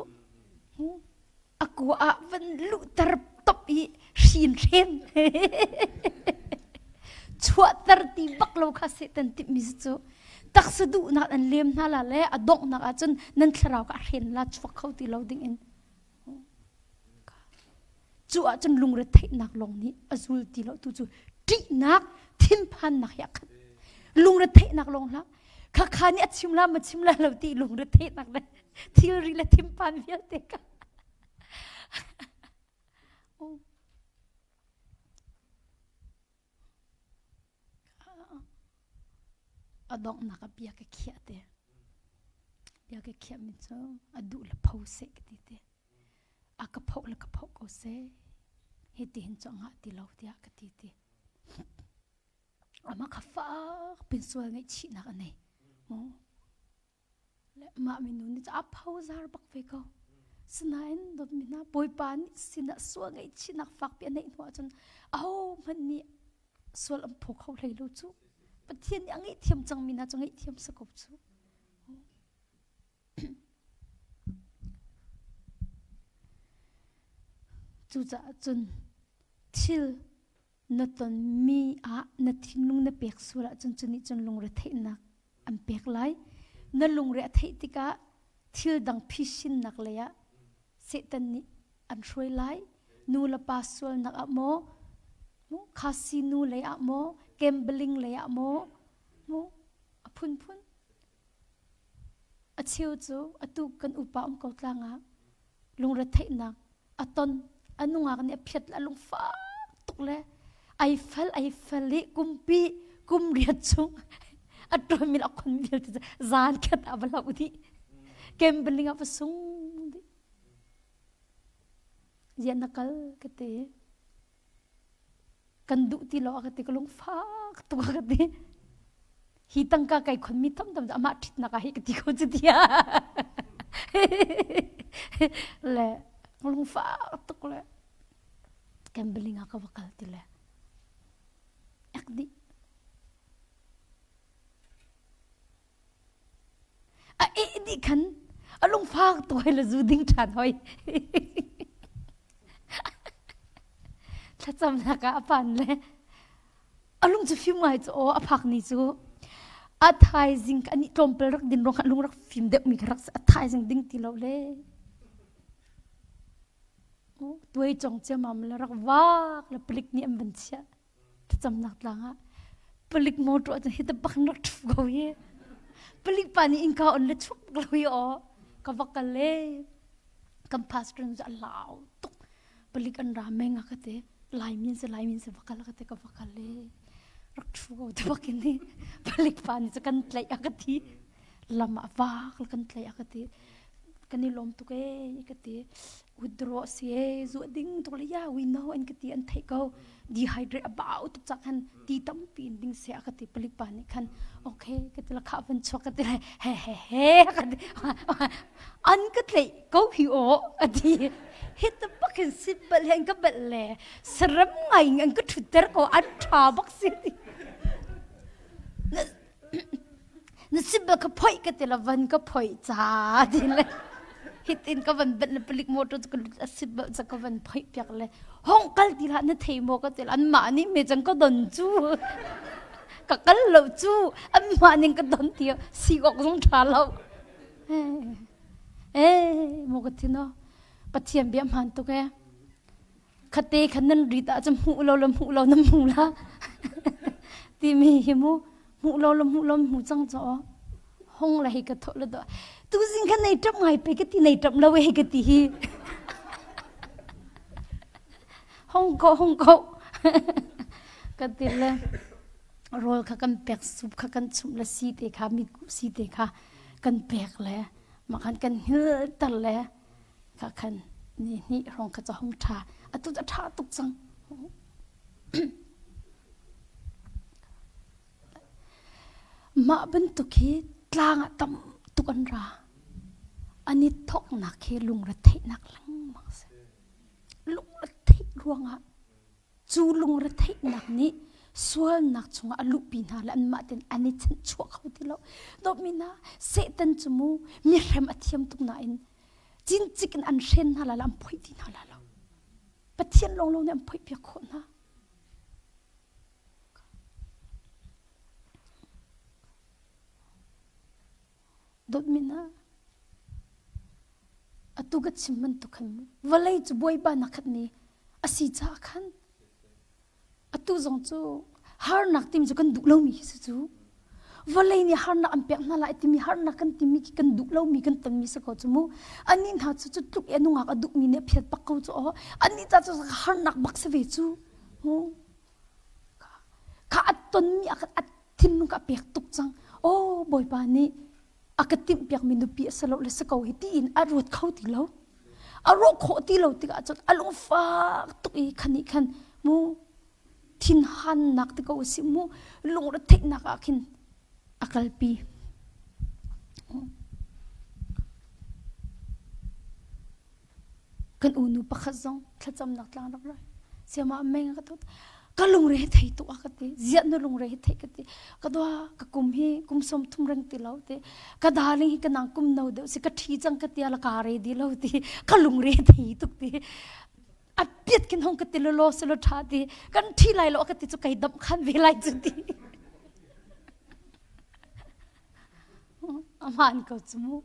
A kua ah van luhter top i hrin hren. Chuahter ti bak lo kha Satan timhmi si cu. Taksa duhnak an lem hna la le a donghnak ahcun nan thlarau kha a hren la chuak kho ti lo ding in. Cu ahcun lungretheihnak lawng nih a zul ti lo tu cu ṭihnak thinphannak hi a khat. Lungretheihnak lawng hlah. Khakha nih a chim la ma chim la lo ti lungretheihnak le thilri le thinphan vialte kha. A donghnak ah bia ka khiah te. Bia ka khiahmi cu a duh le pho seh ka ti te. A ka phoh le ka phoh ko seh. Hiti hin cu a ngah ti lo tiah ka ti ti. Amah kha fak pin sual ngaihchihnak a nei. Mah minung nih a phozar bak ve ko. Sinain dawtmi hna Bawipa nih sinah sual ngaihchihnak fakpi a neih hnu ahcun ahohmanh nih sual an phaw kho hlei lo cu. Pathian nih a ngaihthiam cangmi hna cu ngaihthiam si ko cu. Cucaah cun thil na tonmi ah na thinlung na pek sual ahcun cu nih cun lungretheihnak an pek lai. Na lungre a theih tikah thil dang phisinnak lei ah Satan nih an hruai lai. Nu le pa sualnak ah maw, casino lei ah maw, gambling lei ah maw, a phunphun. A cheu cu atu kan upa um ko tlang ah lungretheihnak a ton a nungak nih a phiat le a lungfak tuk le ai fel ai fel i kumpi kum riat chung a ṭuanmi a khon vialte cu zan khat ah va hloh dih gambling ah va sung dih zian na kal ka ti Kan duh ti lo a ka ti ka lungfak tuk a ka ti. Hi tangka kai khonmi tamtam cu amah ṭhitnak ah hi ka ti ko cu tiah. Le lungfak tuk le gambling ah ka va kal ti le ek dih. dih khan a lungfak tuk hoi le zu ding ṭhan hoi. Thlacamnak ah a pan le a lung cu fim ngai cu aw a phak ni cu a thaizing an i tlawmpal rak din ruangah lung rak fim deuh mi kha rak a thaizing ding ti lo le tuai cong ciamam le rak vak le palik nih an van chiah thlacamnak tlang ah palik motor cu hi bak rak ṭhu ko hi palik pa nih innka on le chuk lo hi aw ka va kal le kan pastor cu a lau tuk palik an ra meng a ka ti Laimi an si Laimi an si va kal ka ti ka va kal le rak ṭhu ko ti bak in palik pa nih cu kan tlaih a ka ti lam ah vak kan tlaih a ka ti kan i lawm tuk ee ka ti withdraw si ee zu ding tuk le ya we know an ka ti an theih ko dehydrate a bau tuk cak han ti tampi in ding se a ka ti palik pa nih khan okay ka ti la kha van chuak ka ti le he he he ka ti an ka tlaih ko hi o a ti hi ta bak in sit bal he an ka bal le saram ngai in an ka thutter ko an tha bak si na sibal ka phoi ka ti la van ka phoi ca ti le hitin ka van bet le palik motor cu ka lut a sibal ca ka van phoi piak le hong kal ti hlah na thei maw ka ti an mah nih me cang ka don cu ka kal lo cu an mah ning ka don ti si awk zong tha lo eh mo ka thi no pathian bia hman tuk e Khate khan nan rit ahcun hmuh lo le hmuh lo nan hmu la timi hi mu hmuh lo le hmuh lo hmu cang caw hong le hei ka thawh le do tuzing khan nei ṭap ngai pe ka ti nei ṭap lo hei ka ti hi hong ko hong ko ka ti le rawl kha kan pek sup kha kan chumh le si te kha mitkuh si te kha kan pek le mah khan kan hil ter le Ka khan ni hnih hrawng kha ca hung ṭha. Atu cu a ṭha tuk cang. Mah bantuk hi tlang ah tam tuk an ra. An i thawknak hi lungretheihnak lengmang si. Lungretheih ruangah Cu lungretheihnak nih sualnak chungah a luhpi hna le anmah tein an i chanhchuah kho ti lo. Dawtmi hna, Satan cu mu mihrem a thiam tuk nain cincik in an hren hna lai lo, an phoih ti hna lai lo. Pathian lawnglawng nih an phoihpiak khawh hna. Dawtmi hna, atu ka chim bantuk khan vawlei cu bawipa na khatmi a si caah khan atu zong cu harnak timi cu kan duh lomi khi si cu vawlei nih harnak an pek hna lai timi harnak kan timi khi kan duh lomi kan tonmi si ko cu mu anih hna cu cu tluk i a nungak a duhmi nih a phiat bak ko cu aw anih ca cu harnak bak si ve cu mu Kha a tonmi ah khan a thinlung kha a pek tuk cang. Aw Bawipa nih a ka timhpiakmi nupi a si lo le si ko hi tiin a ruat kho ti lo. A ruah khawh ti lo tikah cun a lungfak tuk i khan nih khan mu thinhannak ti ko usih mu lungretheihnak ah khin a kalpi. Kan unu pakhat zong thlacamnak tlang rak rai. Siama meng ka thut. Ka lungre hi thei tuk a ka ti. Ziah na lungre hi thei ka ti. Ka dua ka kum hi kum som thum reng ti lo ti. Ka darling hi ka nang kum no deuh si ka ṭhi cang ka tia la ka re di lo ti. Ka lungre thei tuk ti. A piat kin hong ka ti lo lo se lo ṭha ti. Kan ṭhi lai lo ka ti cu kai dam khan ve lai cu ti. Aman ko cu mu.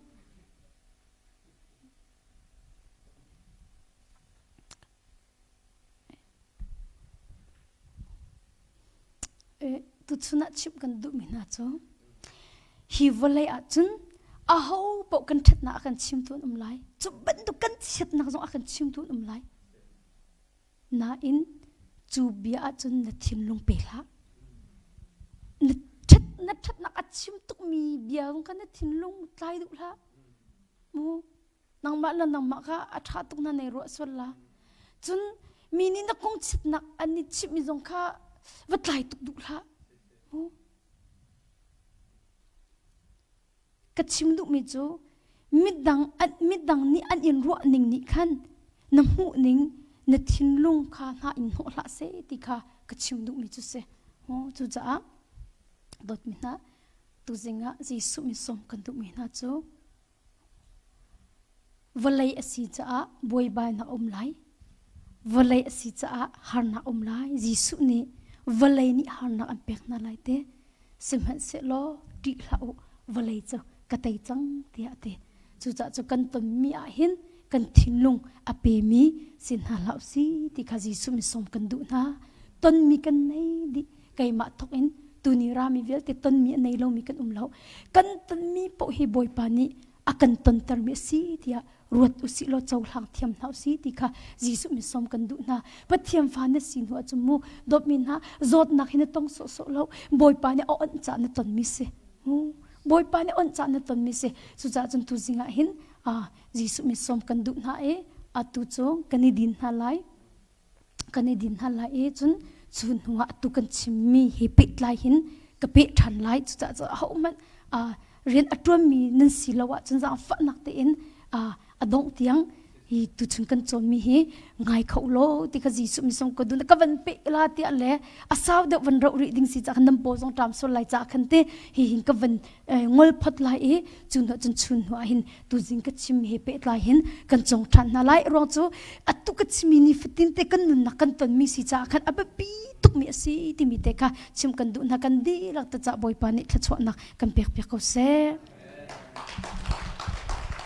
Tuchun ah chimh kan duhmi hna cu hi vawlei ah cun aho paoh kan ṭhatnak a kan chimtu an um lai. Cu bantuk kan chiatnak zong a kan chimtu an um lai. Nain cu bia ah cun na thinlung pe hlah. Na ṭhat na ṭhatnak a chim tukmi bia zong kha na thinlung tlai duh hlah. Mu nangmah le nangmah kha a ṭha tuk na nei ruah sual la. Cun mi nih na kong chiatnak an i chimhmi zong kha va tlai tuk duh hlah. Mu Ka chim duhmi cu midang midang nih an in ruah ning nih khan na hmuh ning na thinlung kha hna in hnawh hlah seh ti kha ka chim duhmi cu si. Cucaah dawtmi hna tuzing ah Jesuh min sawm kan duhmi hna cu. Vawlei a si caah buaibainak a um lai. Vawlei a si caah harnak a um lai. Jesuh nih vawlei nih harnak an pek hna lai te. Sihmanhsehlaw ṭih hlah u, vawlei cu ka tei cang tiah a ti. Cucaah cu kan tonmi ah hin kan thinlung a pemi si hna hlah si ti kha Jesuh min sawm kan duh hna. Tonmi kan nei dih. Keimah thawk in tuni rami vialte tonmi a nei lomi kan um lo. Kan tonmi paoh hi Bawipa nih a kan tontermi a si tiah ruat usih law cohlang thiam hna usih ti kha Jesuh min sawm kan duh hna. Pathian fa na si hnu ahcun mu dawtmi hna zawtnak hi na tong sawhsawh lo. Bawipa nih a onh caah na tonmi si. Bawipa nih onh caah na tonmi si. Cucaah cun tuzing ah hin Jesuh min sawm kan duh hna i atu cu kan i din hna lai. Kan i din hna lai i cun cu hnuah atu kan chimmi he pehtlai hin ka peh ṭhan lai. Cucaah cun ahohmanh rian a ṭuanmi nan si lo ahcun zaangfahnak tein a dongh tiang hi tuchun kan cawnmi hi ngai kho law ti kha Jesuh mi song ka dun ka van pe la tiah le a sau deuh van roh rih ding si ca khan nan paw zong ṭam sual lai ca khan te hi hin ka van ngol phot lai i cu hnu cun chun hnu ah hin tuzing ka chim he pehtlai hin kan cong ṭhan hna lai ruang cu atu ka chimi ni fatin te kan nunnak kan tonmi si caah khan a biapi tukmi a si timi te kha chim kan duh hna kan dihlak te ca Bawipa nih thluachuahnak kan pek piak ko seh.